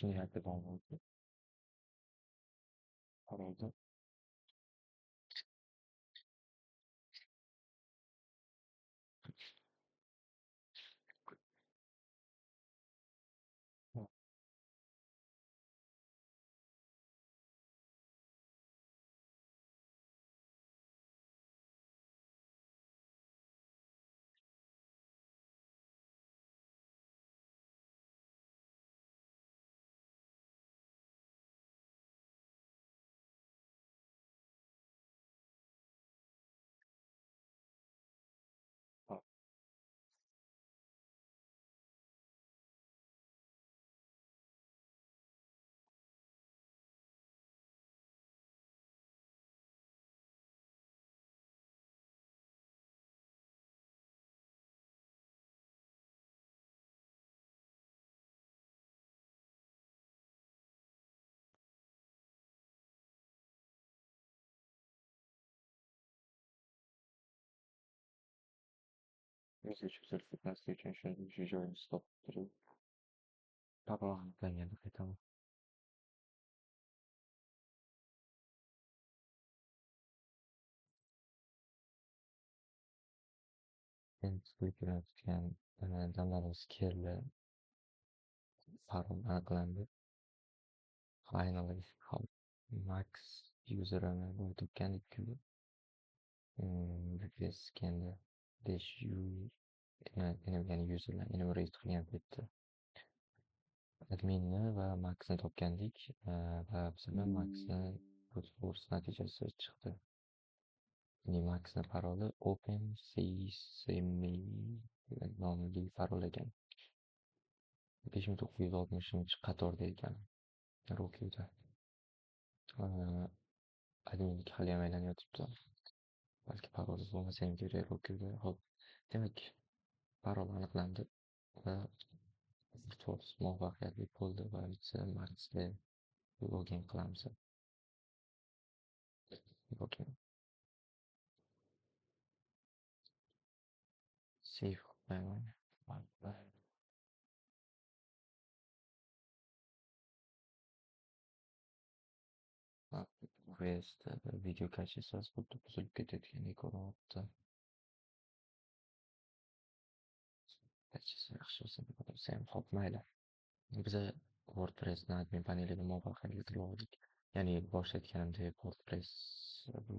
Shunday aytib oldi. Parolda cho'zilib ketmasligi uchun shuni shu joyini stop turib, parol aniqlanganda qaytaman. Endi tutgan damlarimiz keldi. Parol aniqlandi. Finally, max userini topgandik-ku. VPS scan'da dash u ya'ni userlar enumerate qilgan paytda adminni va maxni topgandik va bizga maxni brute force natijasi chiqdi. Ya'ni maxni paroli open sesame nomli parol ekan. 5960 qatorda ekan Rockyo'da. Adminlik hali ham aylanayotibdi. Balki paroli bo'lmasa ham kerak Rockyo'da. Xo'p, demak, parol aniqlandi va brute force muvaffaqiyatli bo'ldi va biza maxga login qilamiz. Login. Save qilib qo'yaman. OBSda video kачествоsi xuddi buzilib ketayotgandek ko'rinyapti. Kачество yaxshi bo'lsa bo'lsa ham, xo'p, mayli. Biza WordPressni admin panelida muvaffaqiyatli qilib oldik. Ya'ni boshida aytganimdek, WordPress bu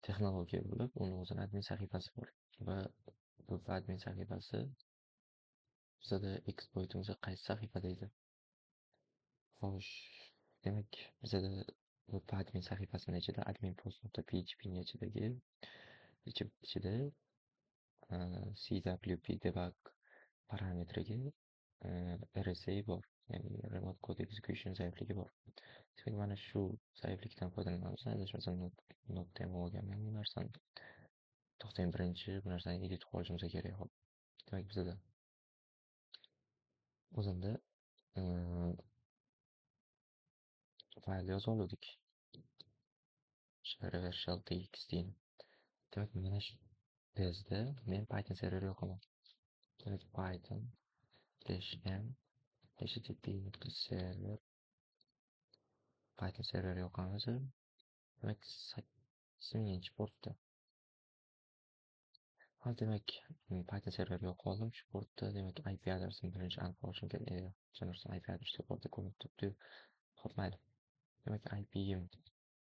texnologiya bo'lib, uni o'zini admin sahifasi bor va bu admin sahifasi bizada exploitimiz qaysi sahifada edi? Xo'sh, demak, bizada bu admin sahifasini ichida admin post.php ni ichidagi ichida CWP debug parametriga RSA bor, ya'ni remote code execution zaifligi bor. Demak, mana shu zaiflikdan foydalanamiz. Adashmasam notda ham olganman bu narsani. To'xtang, birinchi bu narsani edit qilib olishimiz kerak. Hop. Demak, bizada o'zimda fayl yozib oldik. Reverse.txt. Demak, mana shu tezda men Python server yoqaman. Demak, Python -m http server Python server yoqamiz. Demak, 8000-portda. Ha, demak, Python server yoqib oldim shu portda. Demak, IP adresini birinchi aniq olishim kerak. Qachon IP adresi portda ko'rinib turibdi. Xo'p, mayli. Demak, IP'im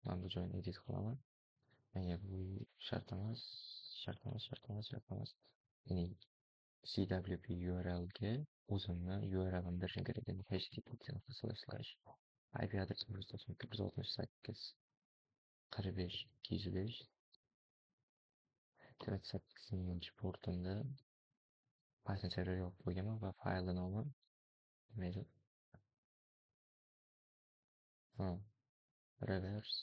mana bu joyini edit qilaman. Menga bu shart emas, shart emas, shart emas, shart emas. Ya'ni CWP URL ga o'zimni URLimni berishim kerak. Demak, http:// IP adresim 192.168 45 205. Demak, 8000-portimda Python server yoqib qo'yganman va faylni nomi nima edi? Ha, reverse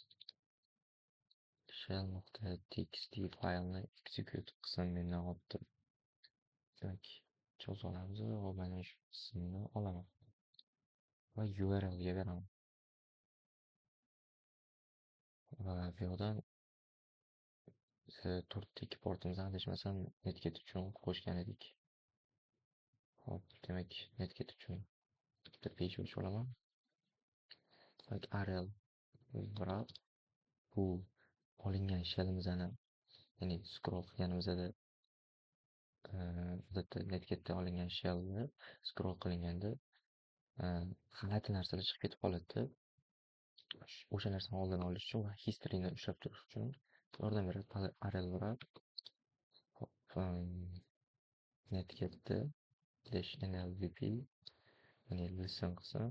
shell.txt faylni execute qilsin mendan olib turib. Demak, cho'zib olamiz va mana shu qismni olaman va URL ga beraman. Va bu yoqdan to'rtta portimizni adashmasam netcat uchun qo'shgan edik. Xo'p, demak, netcat uchun Bitta page ochib olaman. Demak, rlwrap bu olingan shellimizni, ya'ni scroll qilganimizda odatda Netcatda olingan shellni scroll qilinganda g'alati narsalar chiqib ketib qoladi. O'sha narsani oldini olish uchun va historyni ushlab turish uchun yordam beradi rlwrap. Hop, Netcatda -nlvp, ya'ni listen qilsam,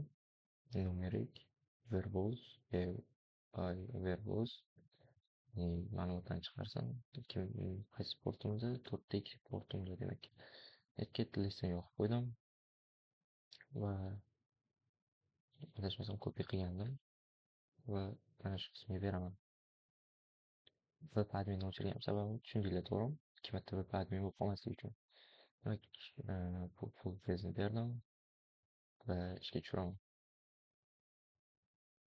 numeric, verbose, verbose, ma'lumotlarni chiqarsam, qaysi portimizda? 4.2 portimizda, demak. Netcat listen yoqib qo'ydim va adashmasam copy qilgandim va mana shu qismga beraman. Web adminni o'chirgan sababim tushundinglar, to'g'rimi? Ikki marta web admin bo'lib qolmasligi uchun. Demak, full page'ni berdim va ishga tushiraman.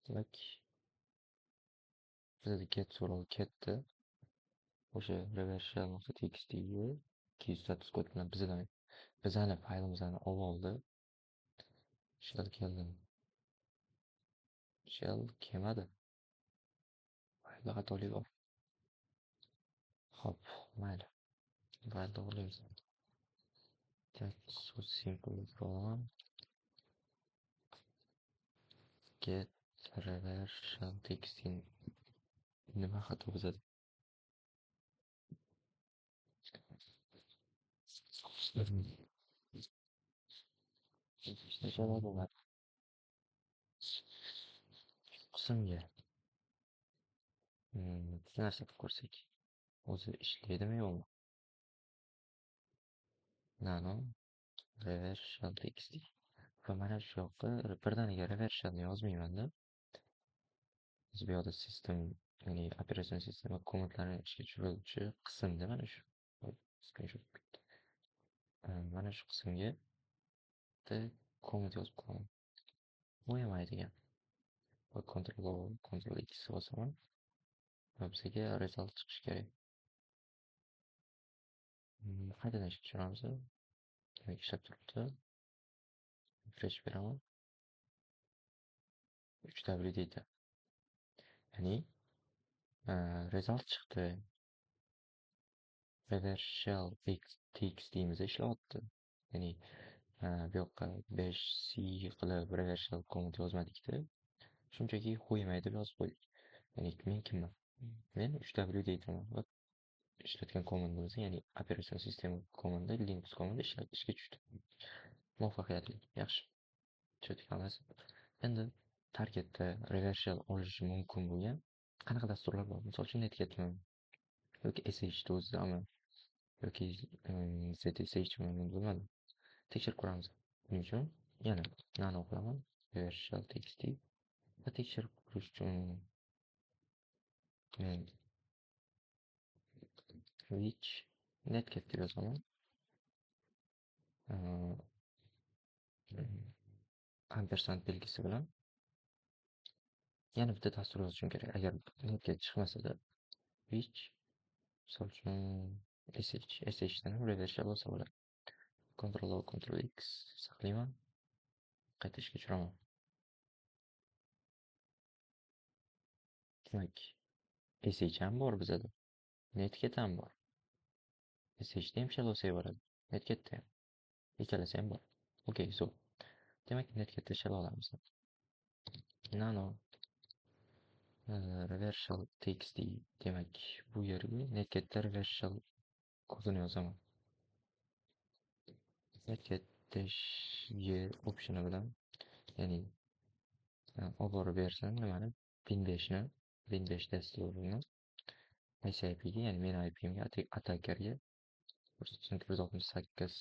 Demak, bizada get so'rovi ketdi. O'sha reverse shell.txtga 200 status kod bilan bizani faylimizni olib oldi. Shell keldi. Shell kelmadi. Faylda xatolik bor. Xo'p, mayli. Fayl to'g'rilaymiz. Demak, so simple olaman. Get reverse shell txt nima xato buzadi? Bo'lmadi. Qismga bitta narsa qilib ko'rsak, o'zi ishlaydimi yo'qmi? Nano reverse shell txt va mana shu yoqqa birdaniga reverse shellni yozmayman-da. Biz bu yoqda system, ya'ni operatsion sistema komandlarini ishga tushiruvchi qismda mana shu screenshot bitdi. Mana shu qismga bitta command yozib qo'yaman. Who degan. Va Ctrl O, Ctrl X bosaman. Va bizga result chiqishi kerak. Qaytadan ishga tushiramiz. Demak, ishlab turibdi. Refresh beraman. 3W deydi. Ya'ni result chiqdi. Reverse shell txtimiz ishlayapti. Ya'ni bu yoqqa 5c qilib reverse shell command yozmadikda. Shunchaki who deb yozib qo'ydik. Ya'ni men kimman? Men 3W deyman va ishlatgan commandimiz, ya'ni operatsion sistema commandi, Linux commandi ishga tushdi. Muvaffaqiyatli. Yaxshi. Tushdik hammasi. Endi targetda reverse shell olishi mumkin bo'lgan qanaqa dasturlar bor? Misol uchun Netcatmi yoki SHni o'zidami yoki ZSHmi, bilmadim. Tekshirib ko'ramiz. Buning uchun yana nano qilaman, reverse shell txt va tekshirib ko'rish uchun men which netcat deb yozaman. Ampersand belgisi bilan yana bitta dastur yozishim kerak. Agar netcat chiqmasa-da, which misol uchun sh dan ham reverse shell olsa bo'ladi. Ctrl O, Ctrl X saqlayman. Qayta ishga tushiraman. Demak, sh ham bor bizada. Netcat ham bor. SHda ham shell olsak bo'ladi. Netcatda ham. Ikkalasi ham bor. Okay, so. Demak, Netcatda shell olamiz. Nano reverse shell txt, demak, bu yerga Netcatda reverse shell kodini yozaman. Netcat -e optioni bilan, ya'ni olib borib bersin nimani? Bin 5ni, bin 5 dasturini ICIPga, ya'ni meni IPimga, attackerga 168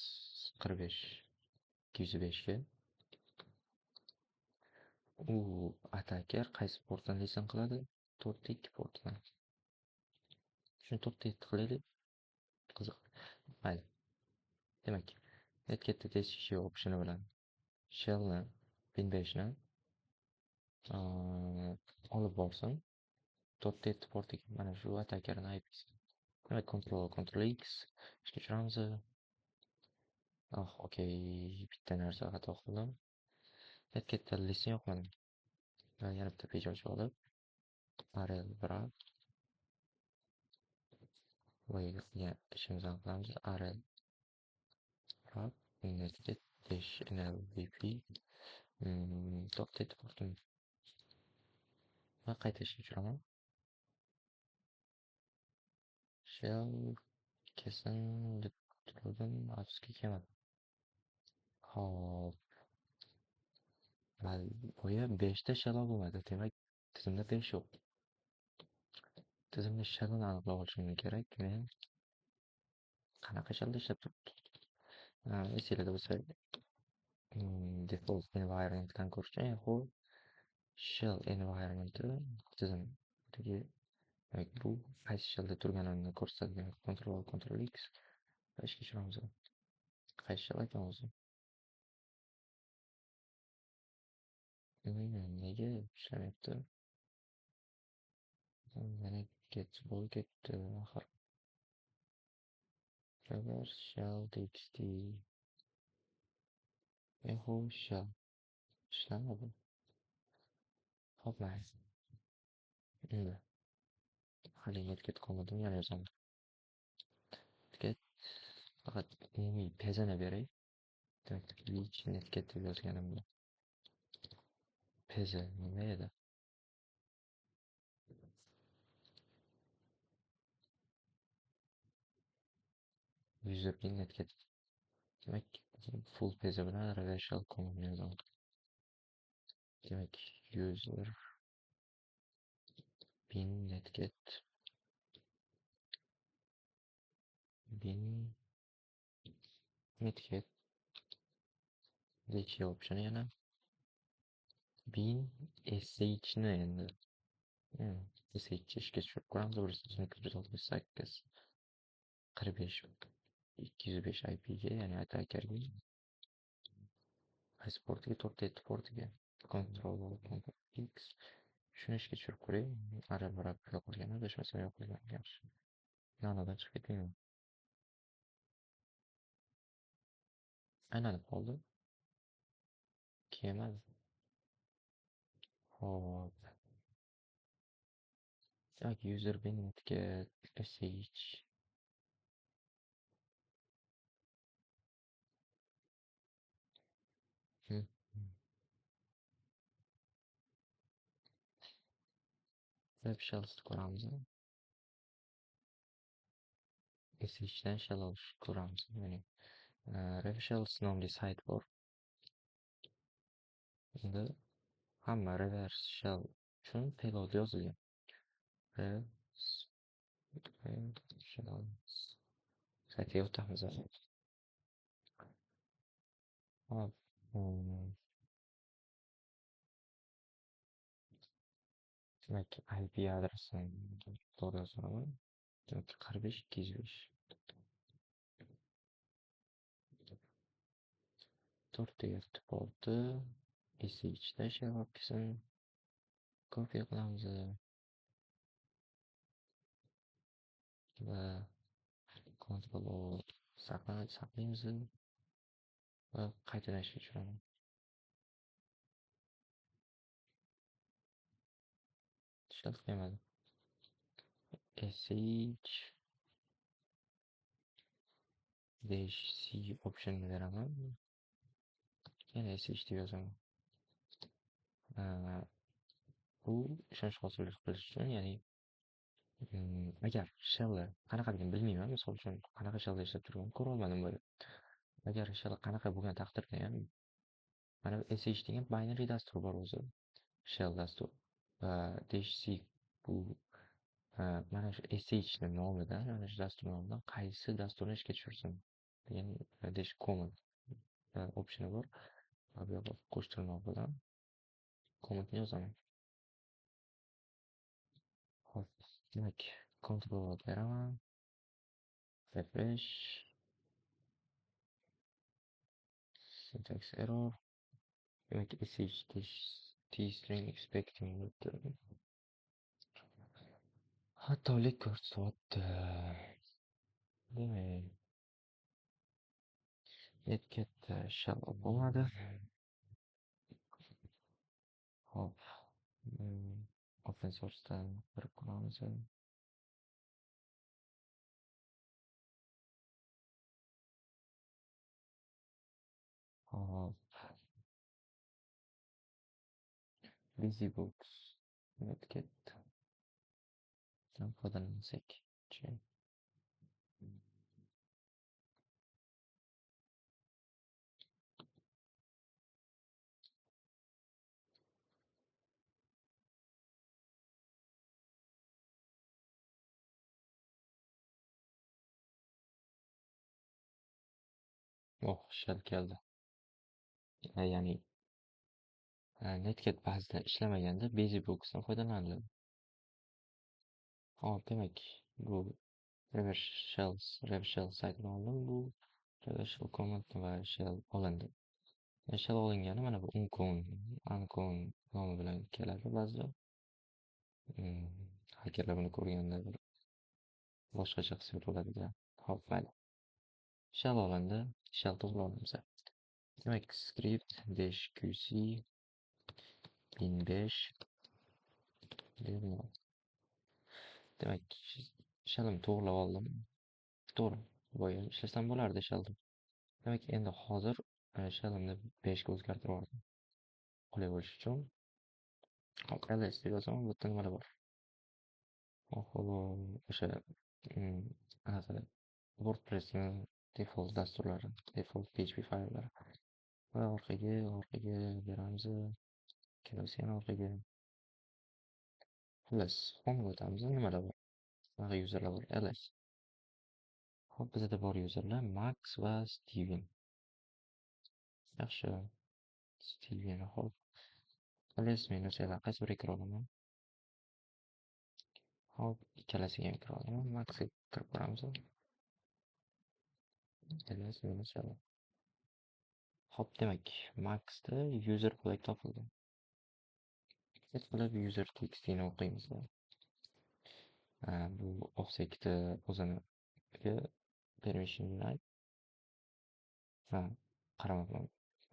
45 205 ga. U attacker qaysi portdan listen qiladi? 4.2 portdan. Shuni 4.7 qilaylik. Qiziq. Mayli. Demak, Netcatda test optioni bilan shellni bin 5ni olib borsin. 4.7 portiga mana shu attackerni IPsi. Demak, Ctrl O, Ctrl X ishga tushiramiz. Ah, okey, bitta narsa xato qildim. Netcat'da listni yoqmadim. Yana bitta page ochib olib, rlwrap boyagi qilgan ishimizni qilamiz. Rlwrap netcat dash nlvp to'xtatib portim va qayta ishga tushiraman. Shell kelsin deb turdim, afsuski kelmadi. Xo'p. Boya 5 ta shell bo'lmadi. Demak, tizimda 5 yo'q. Tizimda shellni aniqlab olishim kerak. Men qanaqa shellda ishlab turibdi? Esinglarda bo'lsa, default environmentdan ko'rish uchun echo shell environmenti tizimdagi, demak, bu qaysi shellda turganini ko'rsatadigan Ctrl Ctrl X va ishga tushiramiz. Qaysi shell ekan o'zi? Nega ishlamayapti? Yana ketdi, ketdi axir. Reverse shell txt echo shell ishlamadi. Xo'p, mayli. Endi hali netcat qolmadim, yana yozaman. Netcat faqat umumiy pezani beray. Demak, which netcat deb yozganimda peza nima edi? User bin netcat. Demak, full peza bilan reverse shell command yozaman. Demak, user bin netcat bin netcat dc option yana bin sh ni endi sh ishga tushirib ko'ramiz. 168 45 205 IP ga, ya'ni attackerga qaysi portiga? 4 portiga. Ctrl X shuni ishga tushirib ko'ray. Rlwrap yoqilgan, adashmasam yoqilgan. Yaxshi. Nanodan chiqib ketmayman. Aylanib qoldi. Kelmadi. Xo'p. Demak, user bin netcat sh web shellsni ko'ramiz. Shdan shell olish ko'ramiz. Ya'ni web shells nomli sayt bor. Endi hamma reverse shell uchun payload yozilgan. Web shells saytiga o'tamiz. Hop. Demak, IP adresini to'g'ri yozaman. Demak, 45 205. 4 porti SH da shell kelsin. Copy qilamiz va Ctrl O saqlaymiz va qaytadan ishga tushiraman. Shell kelmadi. Sh dash c optionini beraman. Yana sh deb yozaman. Bu ishonch hosil qilish uchun, ya'ni agar shellni qanaqaligini bilmayman, misol uchun qanaqa shellda ishlab turganimni ko'ra olmadim boya. Agar shell qanaqa bo'lgan taqdirda ham mana bu sh degan binary dastur bor o'zi, shell dastur va dash c bu mana shu sh ni nomidan, mana shu dastur nomidan qaysi dasturni ishga tushirsin degan dash command optioni bor. Va bu yoqqa qo'sh tirnoq bilan commandni yozaman. Xo'p, demak, Ctrl O beraman. Refresh. Syntax error. Demak, sh dash t string expecting xatolik ko'rsatyapti. Demak, netcatda shell bo'lmadi. Hop, open source'dan kirib ko'ramiz. Hop. BusyBox, Netcat dan foydalansak-chi. Oh, shell keldi. Ya'ni Netcat ba'zida ishlamaganda BusyBoxdan foydalaniladi. Hop, demak, bu reverse shell saytidan oldim. Bu reverse shell command va shell olindi. Shell olingani mana bu uncon nomi bilan keladi ba'zida. Hakerlar buni ko'rganda bir boshqacha hissiyot bo'ladi-da. Hop, mayli. Shell olindi, shell to'g'ri olamiz. Demak, script dash qc bin besh deb. Demak, shellni to'g'rilab oldim. To'g'ri, boya ishlasam bo'lardi shellni. Demak, endi hozir shellimni 5 ga o'zgartirib yubordim. Qulay bo'lishi uchun. Hop, ls deb yozaman, bu yerda nimalar bor? Oho, o'sha anaqa WordPressni default dasturlari, default PHP fayllari. Va orqaga beramiz. Kelasi yana orqaga. Xullas, home'ga o'tamiz. Nimalar bor? Qanaqa userlar bor? ls. Hop, bizda bor userlar Max va Steven. Yaxshi. Steven, hop. Ls minus l qaysi biriga kira olaman? Hop, ikkalasiga ham kira olaman. Maxga kirib ko'ramiz. Ls minus l. Hop, demak, Maxda user flag topildi. Hech qilib user txtni o'qiymiz. Bu offsetni o'zini permission denied. Ha, qaramabman.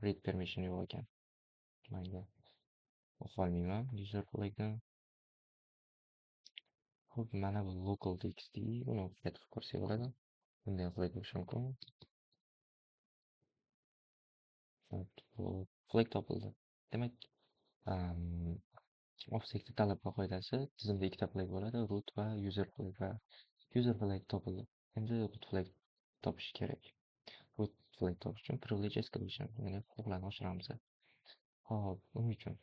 Read permission yo'q ekan. Mayli. O'qib olmayman user flagni. Xo'p, mana bu local txt, buni o'qib ko'rsak bo'ladi. Bunday flag bo'lishi mumkin. Bu flag topildi. Demak, offsetni talab va qoidasi tizimda ikkita flag bo'ladi, root va user flag va user flag topildi. Endi root flag topish kerak. Root flag topish uchun privilege escalation, ya'ni huquqlarni oshiramiz. Xo'p, buning uchun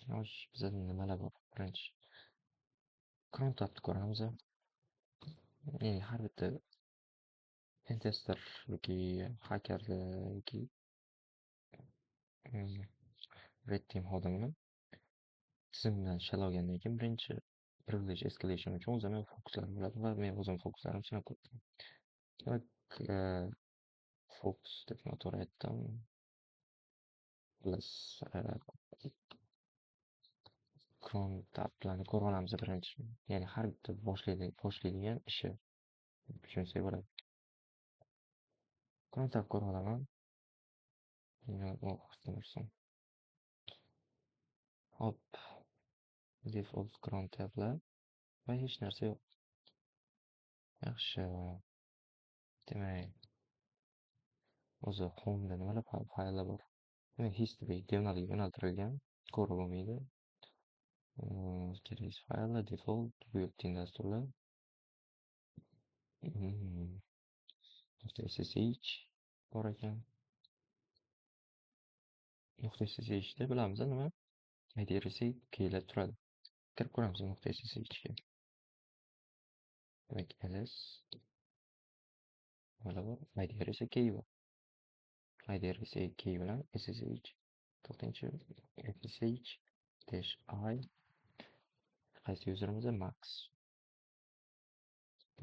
xo'sh, bizda nimalar bor? Birinchi crontabni ko'ramiz. Ya'ni har bitta pentester yoki hacker yoki red team xodimini tizimdan shell olgandan keyin birinchi privilege escalation uchun o'zini fokuslari bo'ladi va men o'zim fokuslarimni sinab ko'rdim. Demak, fokus deb noto'g'ri aytdim. Xullas, crontablarni ko'rib olamiz birinchi. Ya'ni har bitta boshlaydigan ishi tushunsak bo'ladi. Crontab ko'rib olaman. Hop, default crontablar va hech narsa yo'q. Yaxshi. Demak, o'zi home'da nimalar fayllar bor? Demak, history devnalga yo'naltirilgan, ko'rib bo'lmaydi. Kerakli fayllar, default built-in dasturlar. .ssh bor ekan. .ssh da bilamiz nima? IDRC keylar turadi. Kirib ko'ramiz .ssh ga. Demak, ls nimalar bor? IDRC key bor. IDRC key bilan SSH to'xtangchi, SSH dash i qaysi userimiz? Max.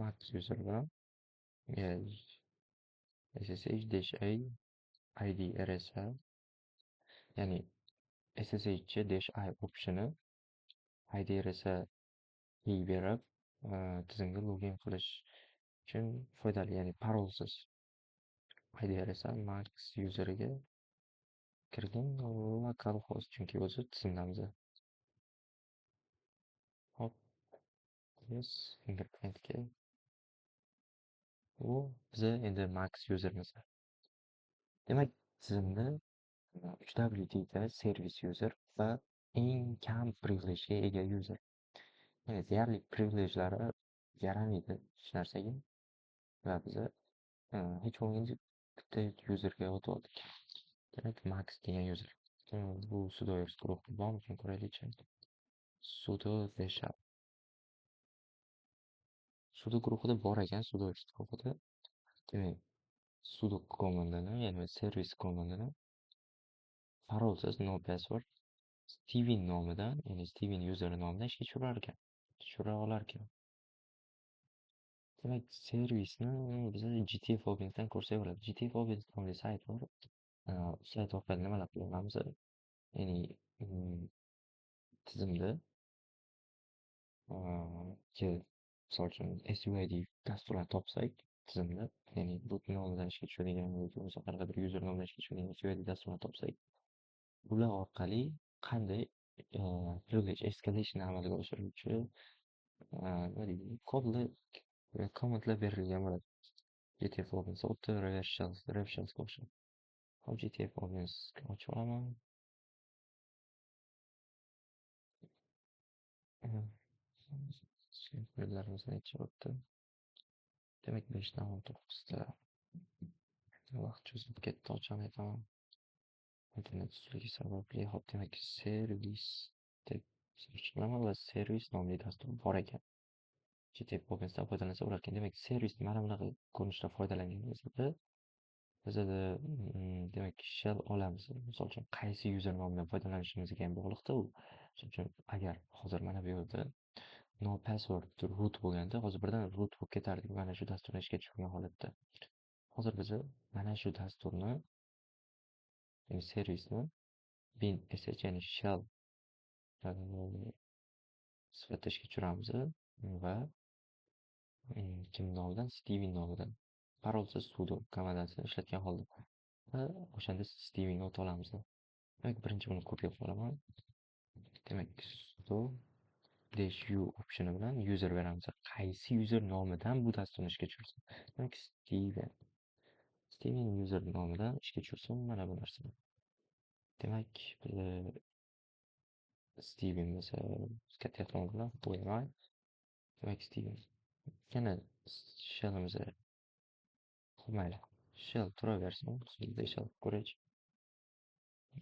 Max user bilan SSH dash a id rsa, ya'ni SSH dash i optioni id rsa key berib tizimga login qilish uchun foydali, ya'ni parolsiz id rsa max useriga Kirgan localhost, chunki o'zi tizimdamiz. Hop, yes, fingerprintga. Bu biza endi max usermiz. Demak, tizimda 3WD da service user va eng kam privilegega ega user. Ya'ni deyarli privilegelari yaramaydi hech narsaga. Va biza hech bo'lmaganda bitta userga o'tib oldik. Demak, max degan user. Bu sudoers guruhi bormikan ko'raylikchi. Sudo deshal. Sudo guruhida bor ekan, sudoers guruhida. Demak, sudo komandini, ya'ni service komandini parolsiz, no password, Steven nomidan, ya'ni Steven user nomidan ishga tushirar ekan. Tushira olar ekan. Demak, servisni biz GTF Open'dan ko'rsak bo'ladi. GTF Open nomli sayt bor. Sayt orqali nimalar qila olamiz? Ya'ni tizimda misol uchun SUID dasturlarni topsak tizimda, ya'ni root nomidan ishga tushadigan yoki bo'lmasa qanaqadir user nomidan ishga tushadigan SUID dasturlarni topsak, ular orqali qanday privilege escalation amalga oshiruvchi nima deydi, kodlar, komandlar berilgan bo'ladi. GTF Open xuddi reverse shellsga o'xshab. Hop, GTF Open ochib olaman. Kodlarimiz necha o'tdi? Demak, 5dan 19ta. Vaqt cho'zilib ketdi, ochig'ini aytaman. Internet ustunligi sababli. Hop, demak, servis deb search qilaman va servis nomli dastur bor ekan. GTF Open'dan foydalansa bo'lar ekan. Demak, servis mana bunaqa ko'rinishda foydalanganimizda bizada demak shell olamiz. Misol uchun, qaysi user nomidan foydalanishimizga ham bog'liqda u. Misol uchun, agar hozir mana bu yerda no password root bo'lganda, hozir birdan root bo'lib ketardik mana shu dasturni ishga tushirgan holatda. Hozir biz mana shu dasturni, ya'ni servisni bin sh, ya'ni shell sifatida ishga tushiramiz va kim nomidan? Steven nomidan parolsiz sudo komandasini ishlatgan holda va o'shanda Stevenga o'ta olamiz. Demak, birinchi buni kopiya qilib olaman. Demak, sudo dash u optioni bilan user beramiz. Qaysi user nomidan bu dasturni ishga tushirsin? Demak, Steven. Steven user nomidan ishga tushirsin mana bu narsani. Demak, Steven bo'lsa, katta ehtimol bilan bu emas. Demak, Steven. Yana shellimizni mayli. Shell turaversin. Sudo shell ko'raylik.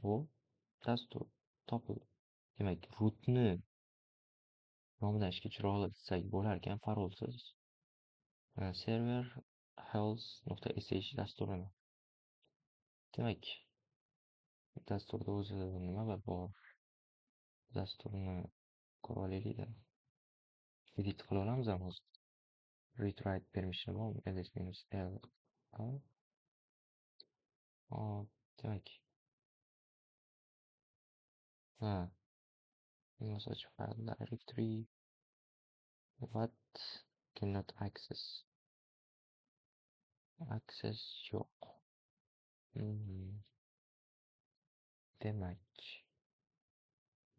Bu dastur topildi. Demak, rootni nomidan ishga tushira olsak bo'lar ekan parolsiz. Server health nuqta sh dasturini. Demak, dasturda o'zi nima bor? Dasturni ko'ra olaylik-da. Edit qila olamizmi hozir? Read write permission bormi? Ls minus l. Hop, demak. Ha. No such file directory. What cannot access? Access yo'q. Demak,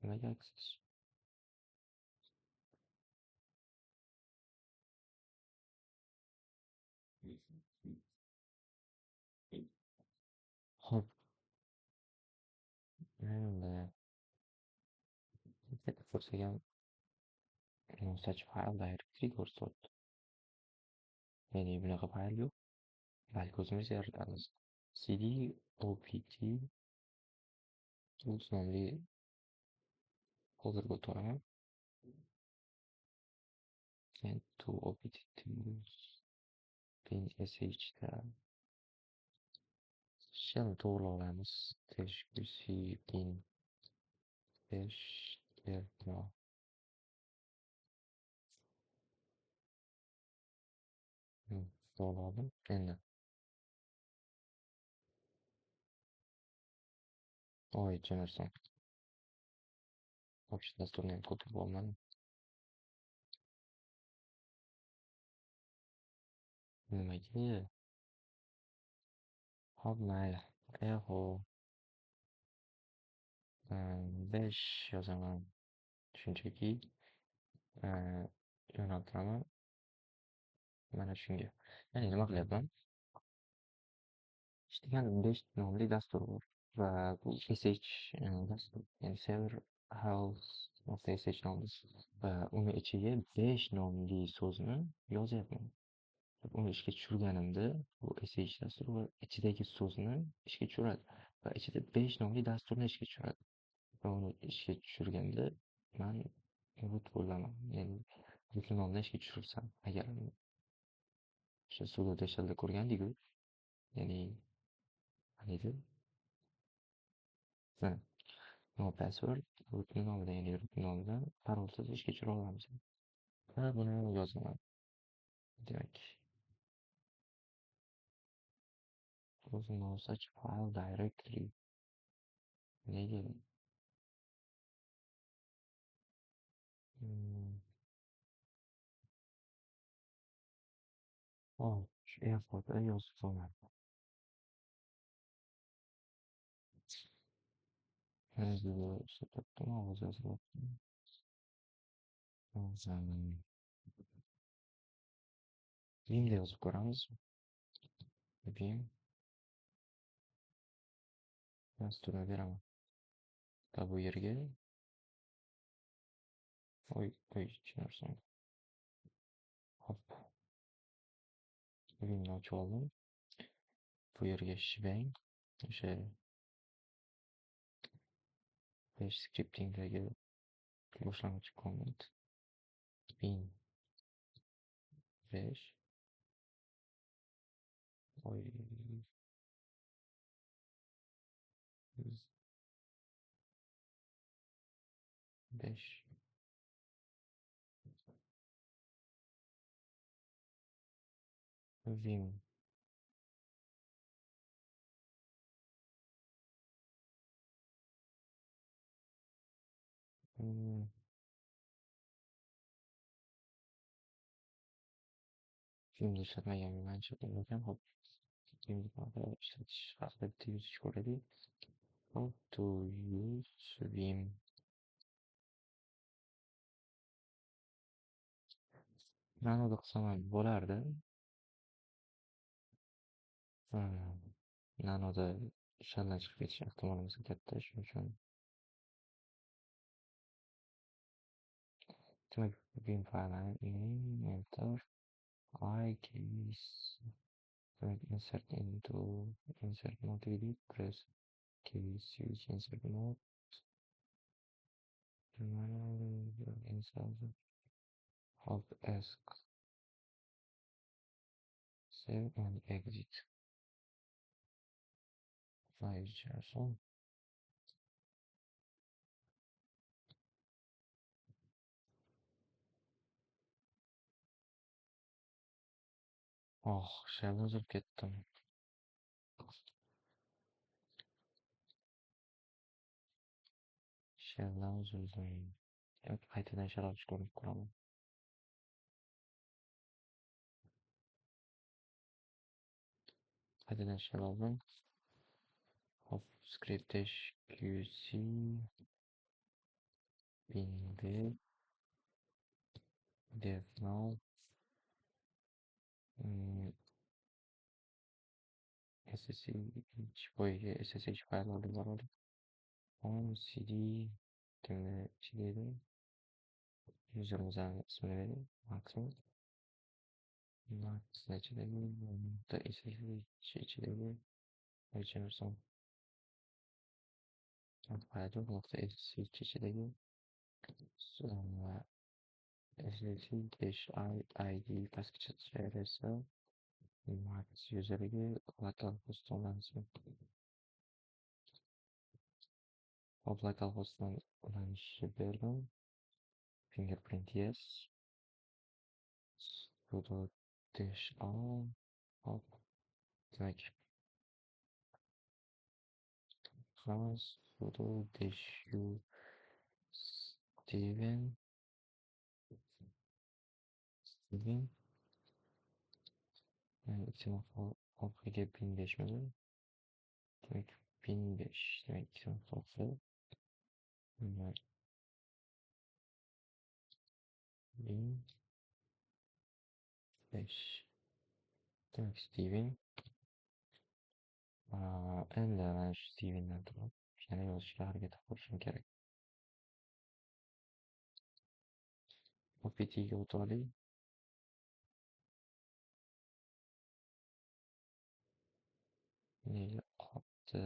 nimaga access? Xo'p. Endi ko'rsak ham no such file directory ko'rsatyapti. Ya'ni bunaqa fayl yo'q. Balki o'zimiz yaratamiz. Cd opt tools nomli folderga o'taman. And to opt tools bin sh da shellni to'g'rilab olamiz. Dash qc bin dash no. To'g'riladim. Endi oy, Jemerson. Hop, shu dasturni ham ko'pib olmadim. Nimaga? Hop, mayli. Eho. 5 yozaman. Shunchaki yo'naltiraman mana shunga. Ya'ni nima qilyapman? Degan 5 nomli dastur bor va bu SH dastur, ya'ni server house.sh nomli va uni ichiga 5 nomli so'zni yozyapman. Uni ishga tushirganimda bu SH dasturi va ichidagi so'zni ishga tushiradi va ichida 5 nomli dasturni ishga tushiradi. Va uni ishga tushirganda man root bo'laman, ya'ni root nomini ishga tushirsam, agar o'sha sudo dashlda ko'rgandik-ku, ya'ni qaniydi? Mana no password root nomidan, ya'ni root nomidan parolsiz ishga tushira olamiz. Va buni yozaman. Demak, no such file directory. Nega? Oh, shu airportda yozib bo'lmadi. Ishlatyaptim, ovoz yozyaptim. Vimda yozib ko'ramiz. Vim dasturni beraman. Va bu yerga oy, oy, tushunarsan. Hop. Vimni ochib oldim. Bu yerga shebang, o'sha bash scriptingdagi boshlang'ich command bin 5 oy 5 vim Vimni ishlatmaganman ancha ekan. Hop, Vimni ishlatish haqida bitta yuzish ko'raylik. How to use Vim. Nanoda qilsam ham bo'lardi. Nanoda shelldan chiqib ketish ehtimolimiz katta, shuning uchun demak Vim faylini enter I case demak insert into insert mode edit press case switch insert mode insert hop ask save and exit. Oh, shelldan uzilib ketdim. Shelldan uzildim. Demak, qaytadan shell ochib ko'rib ko'raman. Qaytadan shell oldim. Hop, script dash qc bin b dev now SSH boyagi SSH fayl olib boradi. On cd kimni ichida edi? Userimizni ismini bering. Maximum. Max ichidagi SSH ichidagi Richardson fayl nuqta SSH ichidagi SSH dash i id pastki chiziqcha max useriga localhost ulansin. Hop, localhostdan ulanishni berdim. Fingerprint yes. Sudo dash all. Hop, demak qilamiz sudo dash u Steven ikki nuqta orqaga bin 5 midi? Demak bin 5, demak ikki nuqta olti. Bin 5. Demak, Steven. Endi mana shu Stevendan turib yana yozishga harakat qilishim kerak. OPT ga o'tib oling. Nega qotdi?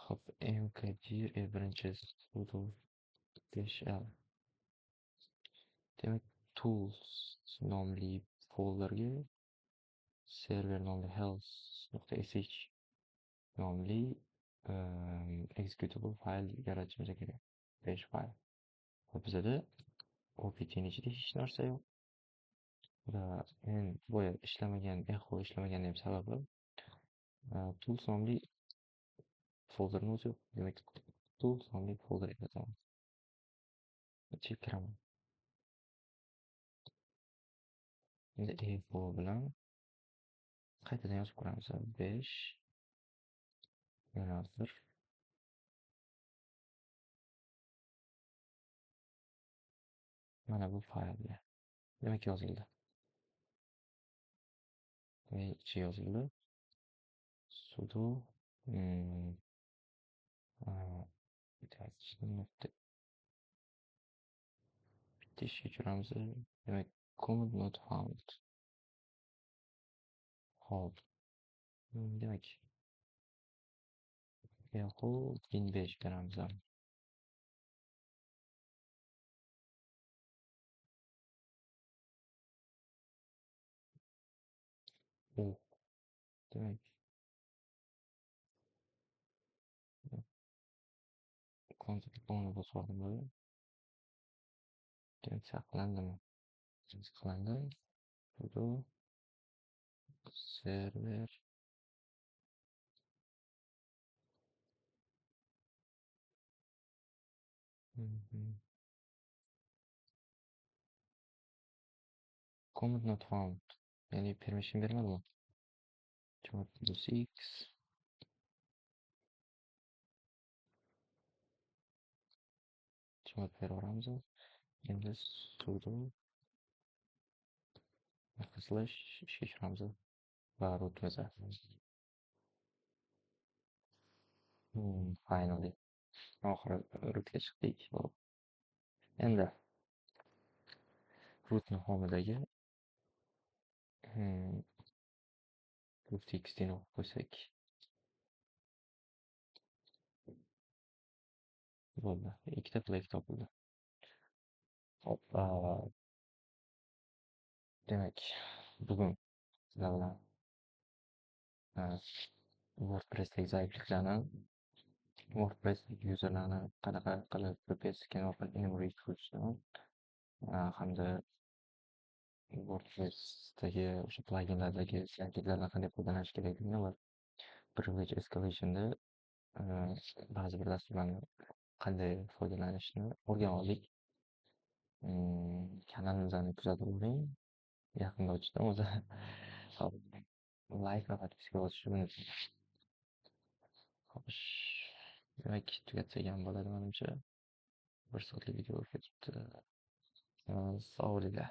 Xo'p, mkdir birinchi sudo -l. Demak, tools nomli folderga server nomli health.sh nomli executable fayl yaratishimiz kerak. 5 fayl. Va bizada OPT ni ichida hech narsa yo'q. Va men boya ishlamagan, echo ishlamaganning sababi tools nomli folderni o'zi yo'q. Demak, tools nomli folder yarataman. Ichiga kiraman. Endi echo bilan qaytadan yozib ko'ramiz. 5 yana 1 mana bu faylga. Demak, yozildi. Demak, ichi yozildi. Sudo bitta ishga tushiramiz. Demak, command not found. Xo'p. Demak, echo bin 5 beramiz. Demak, Ctrl bosib oldim. Demak, saqlandimi? Saqlandi. Sudo server command not found. Ya'ni permission bermadimi? Chmod plus x. Chmod beraveramiz. Endi sudo slash ishga tushiramiz va rootimiz. Finally. Oxiri rootga chiqdik. Endi rootni homidagi root.txtni o'qib qo'ysak bo'ldi. Ikkita flag topildi. Hop, demak, bugun sizlar bilan WordPressdagi zaifliklarni, WordPressdagi userlarni qanaqa qilib VPS scan orqali enumerate qilishni hamda WordPressdagi o'sha pluginlardagi zaifliklardan qanday foydalanish kerakligini va privilege escalationda ba'zi bir dasturlarni qanday foydalanishni o'rganib oldik. Kanalimizni kuzatib boring. Yaqinda ochdim o'zi. Hop, like va podpiska bosishni unutmang. Xo'sh, demak, tugatsak ham bo'ladi menimcha. 1 soatlik video bo'lib ketibdi. Sog' bo'linglar.